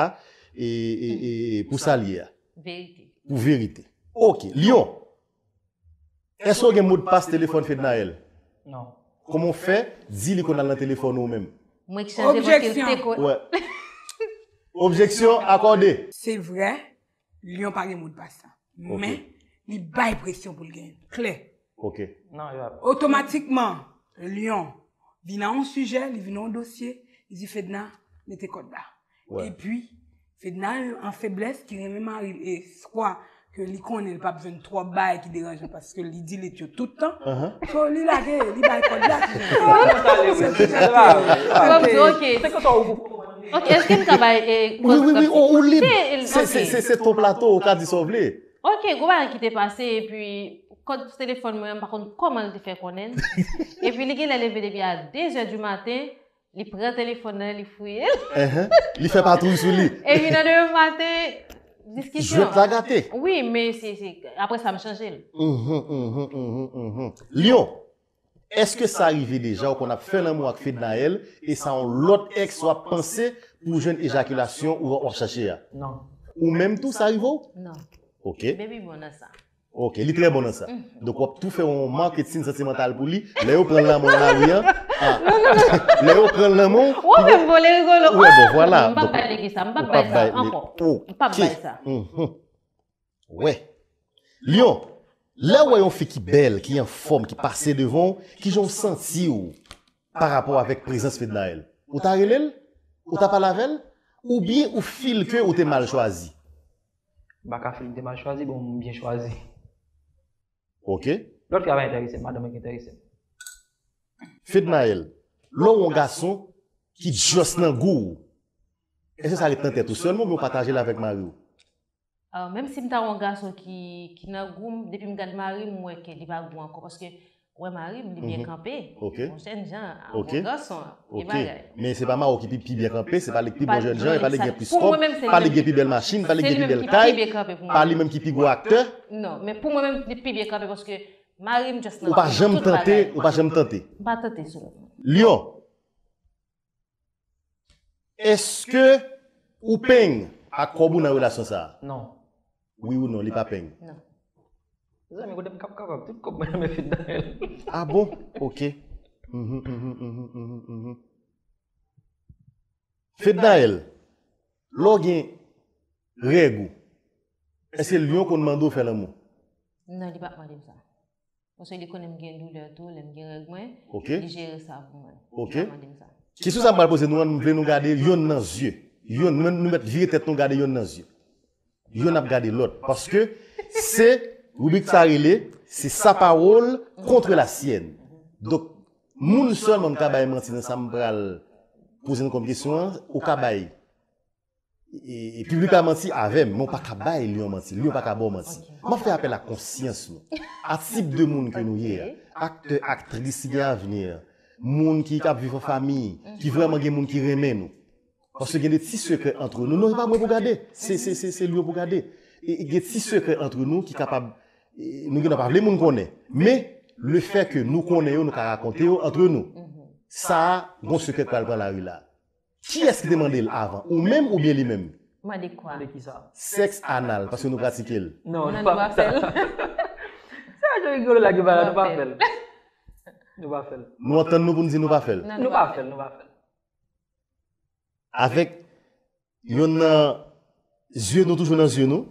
e, e, e, e pou sa l ye a. Verite. Pou verite. Ok, Lion. Èske w gen modpas telefòn Fednaelle? Non. Kòman w fè di li konn al nan telefòn ou menm? Mwen ki chanje paske l te ko... Wè. Objeksyon akòde. Se vrè, Lion pa gen modpas la. Men, li bay presyon pou l genyen. Klè. Ok. Non, yo ap. Otomatikman, Lion vin nan yon sijè, li vin nan yon dosye, li di Fedna, mete kòd la. Wè. Epi, Fedna an feblès ki renmen mari l e swa ke li konnen l p ap jwenn twòp bagay ki deranjan paske li delete yo tout tan. Ahan. So, li lage, li bay kòd la. Bon, ok. Ok, èske m ka bay... eh, Wi, wi, wi, ou, ou lib. Se- Se, se, ok. se, se ton plato, ou ka di sa w vle. Ok, gwo bagay ki te pase, epi kòd telefòn mwen, m pa konn kòman l te fè konnen. Epi li genlè leve depi a de zè di maten, li pran telefòn nan, li fouye l. Ahan. Li fè patwouy sou li. Epi nan demen maten, diskisyon. Jwèt la gate. Wi, men se, se, apre sa, m chanje l. Mhm, mhm, mhm, mhm. Lion, èske sa rive deja ou konn ap fè lanmou ak Fednaelle e sa yon lòt èks w ap panse pou jwenn ejakilasyon ou w ap chache a? Non. Ou menm tou sa rive w? Non. Ok. Baby bon nan sa. Ok, li trè bon nan sa. Donk w ap tou fè yon marketing santimantal pou li. Lè yo pran l nan men w nan lari an. Ah. Lè yo pran l nan men w. Ou menm vole rigolo. Wè, bon, vwala. M p ap Donk, bay legi sa, m p ap ou bay p sa ap bay ankò. Ok. M p ap bay sa. Mhm. Wè. Lion, lè w wè yon fi ki bèl, ki anfòm, ki pase devan w, kijan w santi w pa rapò avèk prezans Fednaelle? Ou ta rele l? Ou ta pale avè l? Oubyen ou feel ke ou te mal chwazi? M pa ka feel m te mal chwazi, bon, m byen chwazi. Ok. Lòt fi a pa enterese m, madanm mwen ki enterese m. Fednaelle, lè w wè yon gason ki just nan gou w, èske sa ret nan tèt ou sèlman oubyen w pataje l avèk mari w? Ah, menm si m ta wè yon gason ki, ki nan gou m, depi m gad mari m, m wè ke li pa gou ankò. Paske, wè mari m, li byen kanpe. Ok. Yon jèn jan, Ok. yon gason, Ok. Gen bagay. Men se pa mari w ki pi, pi byen kanpe, se pa li ki pi bon jèn jan, e pa li ki gen plis Pou mwen kòb, menm, se pa li li ki gen pi bèl machin, pa li ki gen pi bèl kay, pa li menm ki pi gwo aktè. Non, men pou mwen menm, li pi byen kanpe paske mari m just nan Ou pa janm tout tante, bagay. Ou pa janm tante. M pa tante sou moun. Lion, èske ou peng ak kòb ou nan relasyon sa a? Non. Wi ou non, li pa peng. Non. Zanmi, kote m k ap kapab, tout kòb mwen nan men Fednaelle. Ah bon? Ok. Mhm, mhm, mhm, mhm, mhm. Fednaelle, lè w gen règ ou, èske Lion konn mande w fè lanmou? Non, li pa mande m sa. Paske li konnen m gen doulè tou, lè m gen règ mwen, Ok. Li jere sa pou mwen. Ok. Li pa mande m sa. Kesyon sa m pral poze nou an, m vle nou gade yonn nan zye. Yonn, nou, nou mèt vire tèt nou gade yonn nan zye. Yonn ap gade lòt. Paske se ribrik sa rele C'est sa parole contre la sienne. Donk, moun sèlman m ka bay manti nan sa m pral poze nou kòm kesyon an, ou ka bay e, e, piblik la manti avè m, men w pa ka bay Lion manti. Lion pa ka ba w manti. M ap fè apèl a konsyans nou. A tip de moun ke nou ye a. Aktè, aktris ki gen avni, moun ki, k ap viv an fanmi, ki vrèman gen moun ki renmen nou. Paske gen de ti sekrè antre nou. Non, se pa mwen pou gade. Se, se, se, se Lion pou gade. E, e gen ti sekrè antre nou ki kapab, e, nou gen dwa pa vle moun konnen. Men, le fè ke nou konnen yo, nou ka rakonte yo antre nou. Sa a, gon sekrè k pral pran lari la. Kiyès ki te mande l avan? Ou menm oubyen li menm? Mande kwa? De ki sa? Sèks anal, paske nou pratike l. Non, Non, nou nou pa pa fè fè l. Sa jan rigolo la ki pale, nou pa fè l. Nou pa fè l. Nou antann nou pou n di nou pa fè l. Non, Nou nou pa pa fè fè l, l. nou pa fè l. Avèk yonn nan zye nou toujou nan zye nou.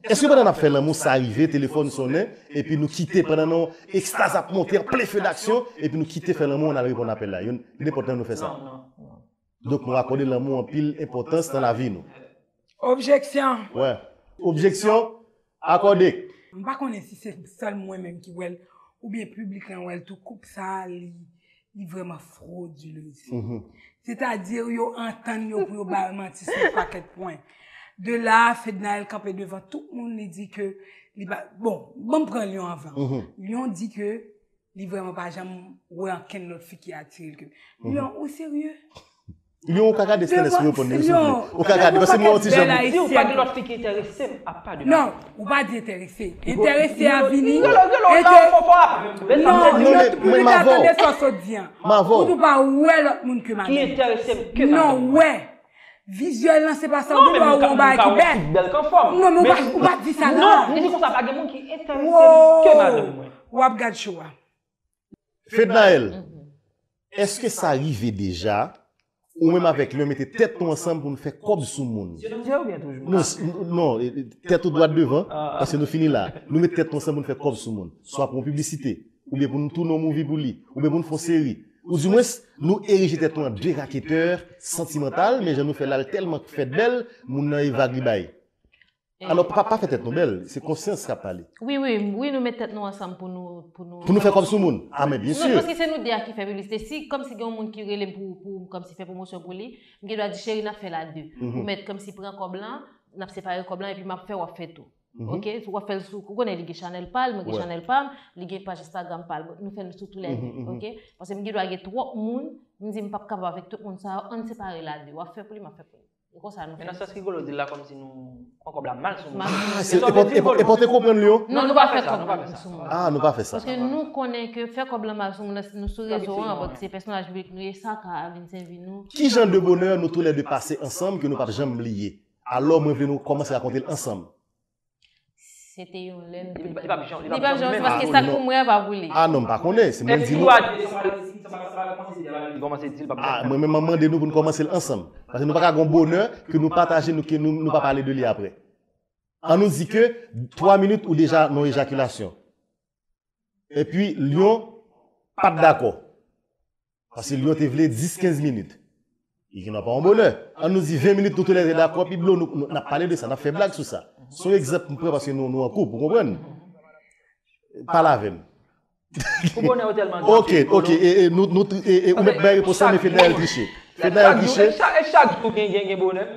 Èske pandan n ap fè lanmou, sa rive, telefòn sonnen, epi nou kite pandan nan yon ekstaz ap monte, an plen fe d'aksyon, epi nou kite fè lanmou, n al reponn apèl la? Yonn, nenpòt lè nou fè sa. Non, non, non. Donk, nou akòde lanmou anpil enpòtans nan lavi nou. Objeksyon. Wè. Objeksyon, akòde. M pa konnen si se sèl mwen menm ki wè l, oubyen piblik lan wè l tou, koup sa a, li, li vrèman frodilez. Mhm. Sètadi, yo antann yo pou yo ba l manti sou yon pakèt pwen. De la, Fednaelle kanpe devan tout moun, li di ke li pa, bon, ban m pran Lion avan. Mhm. Lion di ke li vrèman pa janm wè ankenn lòt fi ki atire l ke. Mhm. Lion, ou serye? Lion, ou ka gade Stanley sou reponn li, silvouplè? Ou ka gade, paske m wè yon ti jan. Si w pa gen lòt fi ki enterese m, apa de Non, ou pa di enterese. Enterese a vini. Gelo, gelo, sa w fò fò a. Non, non, men, men, Mavo. Tande sa w sot di an. Mavo. Ou tou pa wè lòt moun ke madanm. Ki enterese m ke madanm. Non, wè. Vizyèl lan, se pa sa, ou gen dwa wè yon bagay ki bèl. Bèl k anfòm. Non, men ou pa, ou pa di sa la. Non, li di konsa, pa gen moun ki enterese m ke madanm mwen. W ap gad show a. Fednaelle, èske sa rive deja, ou menm avèk Lion mete tèt nou ansanm pou n fè kòb sou moun? Dye oubyen toujou? Non, s- n- non, e- e- tèt ou dwat devan, paske nou fini la. Nou met tèt nou ansanm pou n fè kòb sou moun. Swa pou yon piblisite, oubyen pou nou tounen yon movie pou li, oubyen pou n fè yon seri. Oudimwens, nou erije tèt nou an de raketè santimantal, men jan nou fè la, l tèlman fèt bèl, moun nan e vag li bay. Alò, pa, pa fè tèt nou bèl, se konsyans k ap pale. Wi, wi, wi, nou met tèt nou ansanm pou nou, pou nou Pou nou fè kòb sou moun. A, men byen Non, si. Paske se nou de a ki fè piblisite. Si, kòmsi gen yon moun ki rele m pou, pou, kòmsi fè pwomosyon pou li, m gen dwa di, cheri, n ap fè l a de. Mhm. Ou mèt kòmsi pran kòb lan, n ap separe kòb lan, epi m ap fè, w ap fè tou. Mhm. Oke? W ap fè l sou, ou konnen li gen chanèl pa l, mwen gen Wè. chanèl pa m, li gen paj Instagram pa l. Nou fè l sou toulède. Mhm, mhm. Oke? Paske m gen dwa gen twòp moun, m di m p ap kapab avèk tout moun sa yo, ann separe l a de. W ap fè pou li, m ap fè pou li. E konsa nou fè. Men nan sans rigolo di l la, kòmsi nou pran kòb la mal sou moun. Mal sou moun. Ah, se, e pa, e pa, e pa te konprann li, yo? Non, nou pa fè kòb mal sou moun. Ah, nou pa fè sa. Paske nou konnen ke fè kòb la mal sou moun, nou sou rezo an, se pèsonaj piblik nou ye, sa ka vin sèvi nou. Ki jan de bonè nou toulède pase ansanm ke nou p ap janm bliye? Alò, mwen vle nou kòmanse rakonte l ansanm. Se te yon lè nou te Li p ap janm, li p ap janm, paske sa k pou mwen an pa pou li. Ah, non, m pa konnen. Se mwen di nou. Ah, mwen menm, m ap mande nou pou n kòmanse l ansanm. Paske nou pa ka gen yon bonè ke nou pataje, nou, ke nou, nou pa pale de li apre. An nou di ke twa minit ou deja nan ejakilasyon. Epi Lion pa t dakò. Paske Lion te vle dis, kenz minit. Li gen dwa pa yon bonè. An nou di ven minit, nou toulède dakò, pi dlo, nou, nou, n ap pale de sa, n ap fè blag sou sa. Se yon egzanp m pran paske nou, nou an koup, ou konprann? Pale avè m. Pou bonè yo tèlman Ok, ok, e, e, nou, nou, e, e, ou mèt bay repons lan, men Fednaelle triche. Fednaelle triche. E chak, e chak jou gen, gen, gen bonè.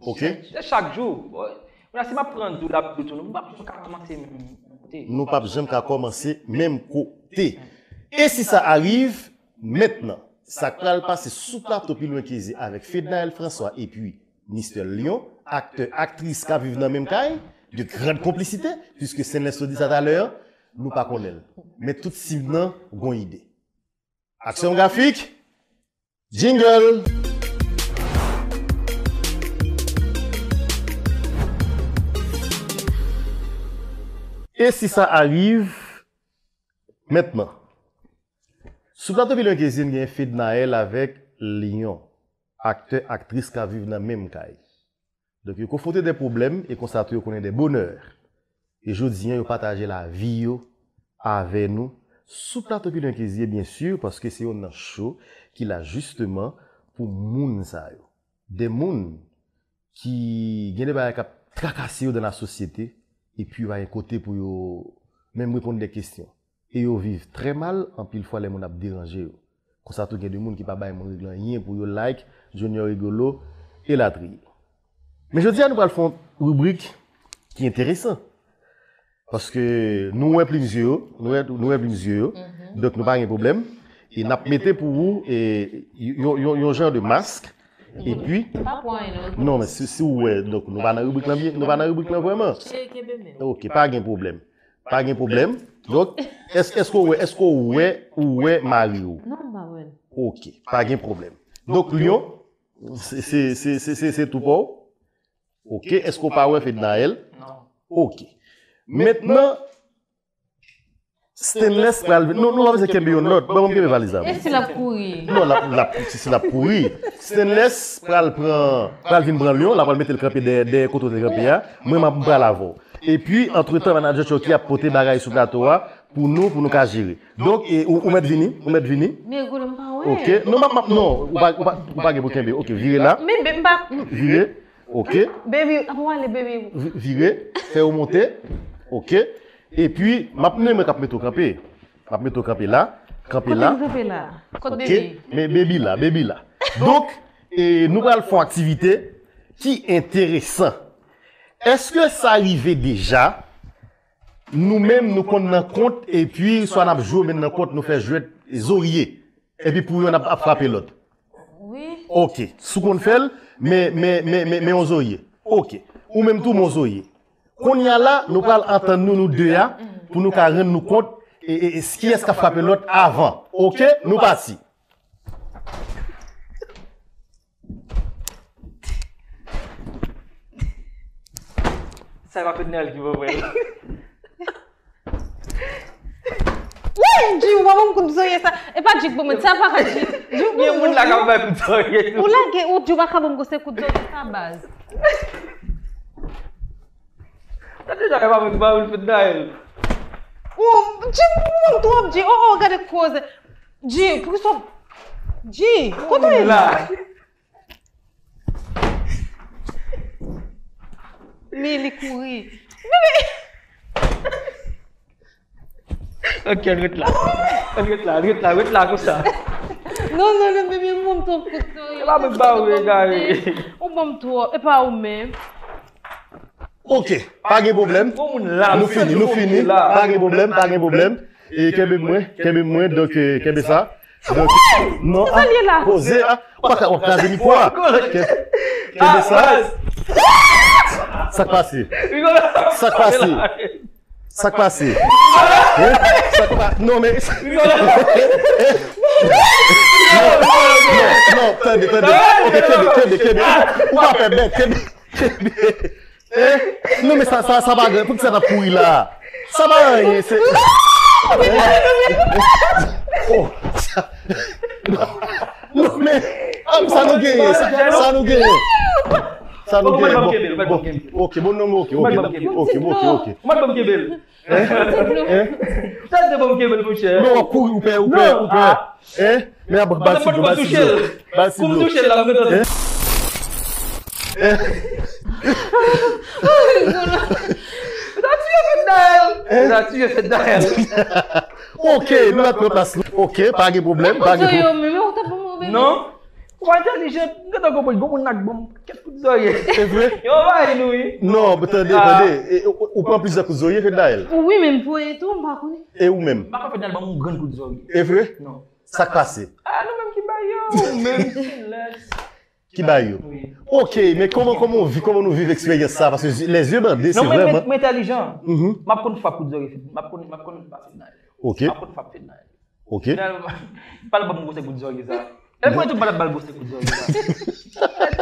Ok. E chak jou. Bon, si m ap pran dout, ap dout, nou p ap janm ka kòmanse menm kote. Nou p ap janm ka kòmanse menm kote. E si sa arive, mentnan, sa k pral pase sou plato Pi Lwen Ke Zye avèk Fednaelle François epi Mister Lion, aktè, aktris k ap viv nan menm kay, de grande complicité, puisque Stanley te di sa talè, nou pa konnen l. Men tout siy nan gon ide. Aksyon grafik, jingle! E si sa arive, mentnan, sou plato Pi Lwen Ke Zye n gen Fednaelle avèk Lion, aktè, aktris k ap viv nan menm kay. Donk, yo konfwonte de pwoblèm e konsa tou yo konnen de bonè. E jodi an, yo pataje lavi yo avè nou sou plato Pi Lwen Ke Zye, byen si, paske se youn nan show ki la jisteman pou moun sa yo. De moun ki gen de bagay k ap trakase yo dan lasosyete, epi yo pa gen kote pou yo menm reponn de kesyon. E yo viv trè mal, anpil fwa lè moun ap deranje yo. Konsa tou gen de moun ki pa bay moun règle anyen pou yo like, Junior Rigolo, elatriye. Men jodi a nou pral fè yon ribrik ki enteresan. Paske nou wè plim zye yo, nou wè, nou wè plim zye yo. Donk nou pa gen pwoblèm. E n ap mete pou ou e, yon, yon, yon jan de mask. Epi, non, men si, si ou wè, donk nou pa nan ribrik lan byen, nou pa nan ribrik lan vrèman. Ok, pa gen pwoblèm. Pa gen pwoblèm. Donk, èske, èske ou wè, èske ou wè, ou wè mari w? Non, m pa wè l. Ok, pa gen pwoblèm. Donk, Lyon, se, se, se, se, se, se tou pa w? Ok, èske w pa wè Fednaelle? Non. Ok. Mentnan, Stainless pral vin. Nou, nou pa bezwen kenbe youn lòt. Ban m kenbe valiz la. E si l ap kouri? Non, l ap, l ap, si, si l ap kouri. Stainless pral pran, pral vin pran Lyon, l ap pral mete l kanpe dèyè, dèyè kote w te kanpe a. Mwen, m ap pral avè w. Epi, antretan, manadjè Chucky ap pote bagay sou plato a pou nou, pou nou ka jere. Donk, e, ou, ou mèt vini, ou mèt vini. Men Rigolo m pa wè. Ok. Non, m ap, m ap, non, ou pa, ou pa, ou pa gen pou kenbe. Ok, vire la. Men, men m pa. Vire. Ok. Baby, ap wale, baby. Vi-, vire, fè yo monte. Ok. Epi, m ap, men mwen k ap mete w kanpe. M ap mete w kanpe la. Kanpe la. Kote m kanpe la? Kot Ok. Baby? Men baby la, baby la. Donk, e, nou pral fè yon aktivite ki enteresan. Èske sa rive deja? Nou menm, nou konn nan kont, epi swa n ap jwe, men nan kont, nou fè jwèt zorye. Epi pou yonn ap, ap frape lòt. Wi. Ok, si w konn fè l, men, men, men, men, men yon zorye. Ok, ou menm tou, men yon zorye. Kounye a la, nou pral antann nou, nou de a, pou nou ka rann nou kont, e, e, e, kiyès k ap frape lòt avan. Ok, nou pati. Sa pa Fednaelle ki voye l. Woy, Dji, ou pa ban m kout zorye sa. E pa Dji k ban mwen, sa pa ka Dji. Dji, gen moun la k ap bay kout zorye tou. Ou lage, ou Dji, ou pa ka ban m gwo se kout zorye sa, baz. Sa deja e pa mwen ki ba ou l Fednaelle. Ou, Dji, ou ban m twòp, Dji. Oh, oh, gade koze. Dji, poukisa w, Dji, kote w ye la? Men li kouri. Men, men. Ok, ret la. Ret la, ret la, ret la konsa. Non, non, non, men, men, ban m twòp kout zorye. E pa mwen ki ba ou egare. Ou ban m twòp, e pa ou menm. Ok, pa gen pwoblèm. Bon moun la, nou fini, nou fini. Pa gen pwoblèm, pa gen pwoblèm. E kenbe mwen, kenbe mwen, donk, e, kenbe sa. Donk, non, ah, poze, ah, w pa ka, w ap kraze mikwo a. Ke-, kenbe sa. Sa k pase? Sa k pase? Sa k pase? Hein? Sa k pa-, non, men, non, non, non, tande, tande. Ok, kenbe, kenbe, kenbe. Ou pa fè bèt, kenbe, kenbe. Eh, non, men sa, sa, sa pa gran, poukisa n ap kouri la? Sa pa anyen, se, oh, sa, non, men, ah, sa nou genyen, sa, sa nou genyen. Sa nou genyen, bon, bon, ok, bon, non, men ok, ok, ok, ok, ok. Ou mèt ban m kenbe l. Hein? Tande ban m kenbe l, monchè. Non, w ap kouri, ou pè, ou pè, ou pè. Hein? Men ap ba l ti dlo, ba l ti dlo. Ba l ti dlo. Kou m touche l la, m gentan. Hein? Sa tiye Fednaelle. Hein? Sa tiye Fednaelle. Ok, nou mèt pran plas nou. Ok, pa gen pwoblèm, pa gen pwoblèm. Non. Ou entèlijan, m gentan konprann, gon moun nan k ban m kèk kout zòrye. Se vre? Yo anvayi nou, wi. Non, tande, tande. E, ou, ou pran plizyè kout zòrye, Fednaelle? Wi, men m voye tou, m pa konnen. E ou menm? M pa kwè Fednaelle ban m yon grenn kout zòrye. E vre? Non. Sa k pase? Ah, nou menm ki bay yo, ou menm ki lès. Ki bay yo? Wi. Ok, men kòman, kòman w vi-, kòman nou viv eksperyans sa? Paske les yeux bandés, se vrèman. Non, men, men, men entèlijan. M ap konn frap kout zòrye, m ap konn, m ap konn pase Fednaelle. Ok. M ap konn frap Fednaelle. Ok. Fednaelle, pa l ban m gwo se kout zòrye sa. E mwen tou pa t ap ba l gwo se kout zòrye sa.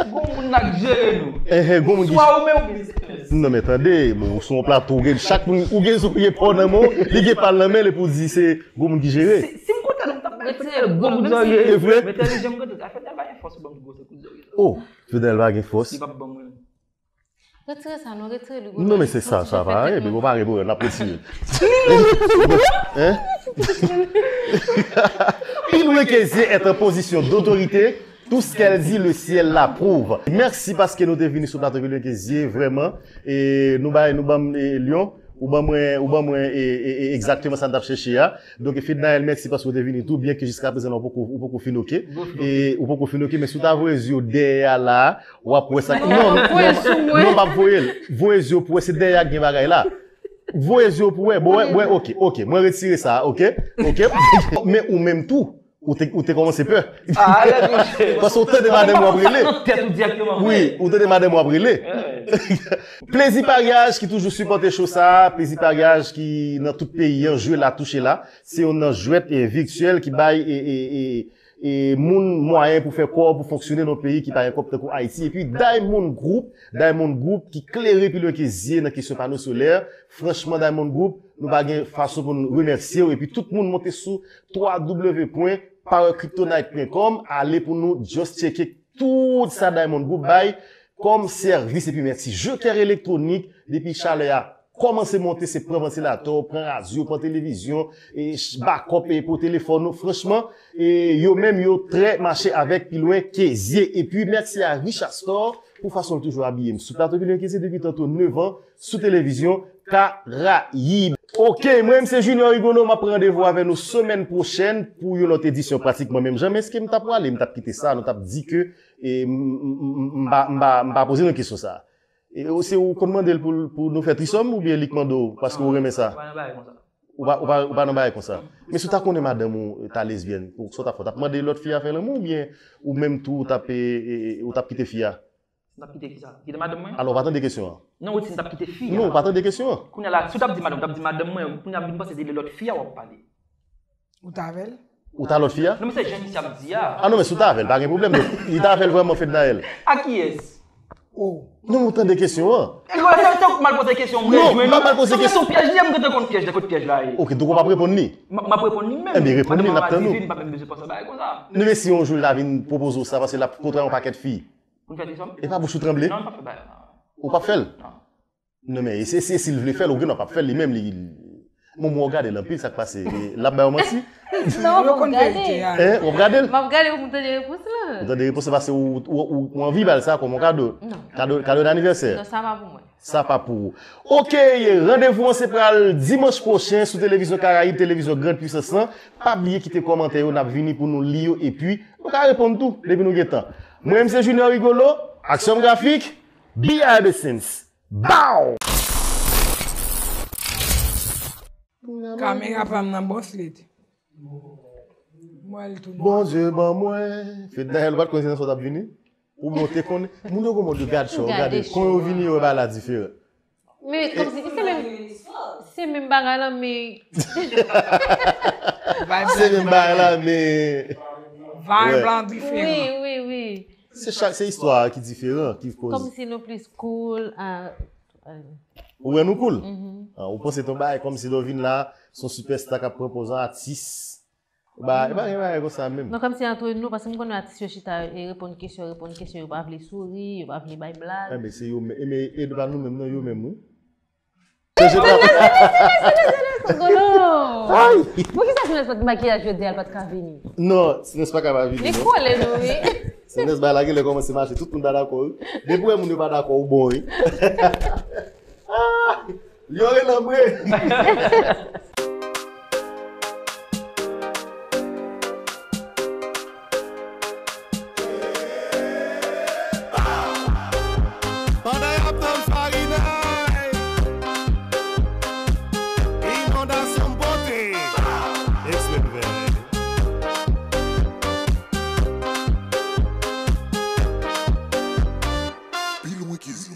Gon moun nan k jere nou. Enhen, gon moun ki... Swa ou menm oubyen se lès. Non, men tande, bon, ou sou yon plato, ou gen chak moun, ou gen zòrye pa w nan men w, li gen pa l nan men l, epi w di se gon moun ki jere. Si, si m kontan, m t ap ba l gwo kout zòrye. E vre? Men entèlijan m kontan, Fednaelle pa gen fòs pou ban m gwo se kout zòrye sa. Oh, Fednaelle pa gen fòs. Li p ap ban mwen. Retire sa, non, retire li. Non, men se sa, sa pa anyen, men bon, pa gen pwoblèm, n ap retire. Hein? Pilwe Kezye est en position d'autorité. Tout ce qu'elle dit, le ciel l'approuve. Mèsi paske nou te vini sou plato Pilwe Kezye, vrèman. E nou bay, nou ban m, e, Lyon. Ou ban mwen, ou ban mwen e, e, e, egzakteman sa n t ap chèche a. Donk, Fednaelle, mèsi paske w te vini tou, byen ke jiska prezan la, ou poko, ou poko fin oke. E, ou poko fin oke, men si w ta voye zye w dèyè a la, w ap wè sa. Non, non, non, non, p ap voye l. Voye zye w pou wè, se dèyè a k gen bagay la. Voye zye w pou wè. Bon, wè, wè, oke, oke. Mwen retire sa, oke? Oke? Men ou menm tou, ou te, ou te kòmanse pè. Ah, alèz, monchè. Paske ou tande madanm ou ap rele. Nan tèt ou dirèkteman. Wi, ou tande madanm ou ap rele. Plezi Paryaj ki toujou sipòte show sa, Plezi Paryaj ki nan tout peyi an, jwe la, touche la. Se youn nan jwèt, e, virtyèl ki bay, e, e, e, e, moun mwayen pou fè kò, pou fonksyone nan yon peyi ki pa gen kòb tankou Ayiti. Epi Diamond Group, Diamond Group ki klere pi lwen ke zye nan kesyon pano solè. Franchman, Diamond Group, nou pa gen fason pou n remèsye w. Epi tout moun monte sou twa w w w pwen power kryptonite pwen kòm, ale pou nou just tcheke tout sa Diamond Group bay kòm sèvis. Epi mèsi Joker Elektronik, depi chalè a kòmanse monte, se pran vantilatè w, pran radyo, pran televizyon, e ch-, bakòp e pou telefòn ou. Franchman, e yo menm yo trè mache avèk pi lwen ke zye. Epi mèsi a Richard Store pou fason l toujou abiye m. Sou plato pi lwen ke zye depi tanto nèf an, sou televizyon Karayib. Oke, mwen menm se Junior Rigolo, m ap pran randevou avè nou semèn pwochèn pou yon lòt edisyon pratikman menm jan. Men èske m t ap prale, m t ap kite sa, nou t ap di ke, e, m, m, m, m pa, m pa, m pa poze nou kesyon sa. E, ou, se ou konn mande l pou, pou nou fè trisòm oubyen li k mande w paske ou renmen sa? Ou pa nan bagay konsa. Ou pa, ou pa, ou pa nan bagay konsa. Men si w ta konnen madanm ou ta lesbyèn, ou, sa w t ap fè? W t ap mande lòt fi a fè lanmou oubyen ou menm tou w t ap, e, e, e, ou t ap kite fi a? Si m t ap kite kisa? Kite madanm mwen? Alò, w pa tande kesyon an? Non, ou di si m t ap kite fi a. Non, w pa tande kesyon an. Kounye a la, si w t ap di madanm, w t ap di madanm mwen, kounye a m vin panse se de lòt fi a w ap pale. Ou t avè l? Ou t a lòt fi a? Non, men se jan misye ap di a. Ah non, men si w t avè l, pa gen pwoblèm, non. Li t avè l vrèman, Fednaelle. A kiyès? Oh. Non, ou tande kesyon an. E lè sa, sa w mal poze kesyon, mwen jwenn ou. Non, m pa mal poze kesyon. Ou se yon pyèj li ye, m gentan konn pyèj la, kot pyèj la ye. Ok, donk ou p ap reponn li? M, m ap reponn li menm. Enben, reponn li, n ap tann ou. Madanm mwen pa menm bezwen panse bagay konsa. Non, men si yon jou l ta vin pwopoze w sa, paske l ap kontre yon pakèt fi. Pou n fè trisòm? E pa bouch ou tranble? Non, m p ap fè bagay la. Ou p ap fè l? Non. Non, men e, e, e si l vle fè l, ou gen dwa p ap fè l, li menm, li, bon, mwen w gade l anpil, sa k pase? E, l ap ba w manti? Non, m ap gade. Hein? W ap gade l? M ap gade pou m tande repons la. Ou tande repons la paske ou, ou, ou, ou anvi ba l sa kòm yon kado. Non. Kado, kado d'anivèsè. Non, sa pa pou mwen. Sa pa pou ou. Ok, randevou an se pral dimanch pwochen sou Televizyon Karayib, Televizyon Grand Puissance lan. Pa bliye kite kòmantè yo, n ap vini pou nou li yo, epi nou ka reponn tou, depi nou gen tan. Mwen menm se Junior Rigolo, Aksyon Grafik, behind the scenes. Bow! Kamera pa m nan bòs li. Mwen l tou nwa. Bondye ban mwen. Fednaelle, ou pa t konn se nan sa w t ap vini? Oubyen w te konnen? Moun yo gen mòd yo gad show, yo gade. Kon yo vini, yo wè bagay la diferan. Men kòmsi, se menm, se menm bagay la, men Se menm bagay la, men Vibe la diferan. Wi, wi, wi. Se chak, se istwa a ki diferan, ki koz. Kòmsi nou plis cool, a, a. Ou wè nou cool? Mhm. Ah, ou panse ton bagay kòmsi lè w vin la, se yon sipèsta k ap pran pòz an atis. Ba, e pa gen bagay konsa menm. Non, kòmsi antre nou, paske m konnen atis yo chita e reponn kesyon, reponn kesyon, yo pa vle souri, yo pa vle bay blag. Enben, se yo menm, e, men, e pa nou menm, non, yo menm, wi. Ay! Poukisa Sinès pa t makiyaj jodi a, l pa t ka vini? Non, Sinès pa ka pa vini, non. Li kole nou, wi. Sinès bay la genlè kòmanse mache, tout moun pa dakò, wi. Depi w wè moun yo pa dakò, ou bon, wi. Ah! Lyon relanbre. Pandan y ap tann Farinay, inondasyon m pote. Eksprè nouvèl. Pi lwen ke zye.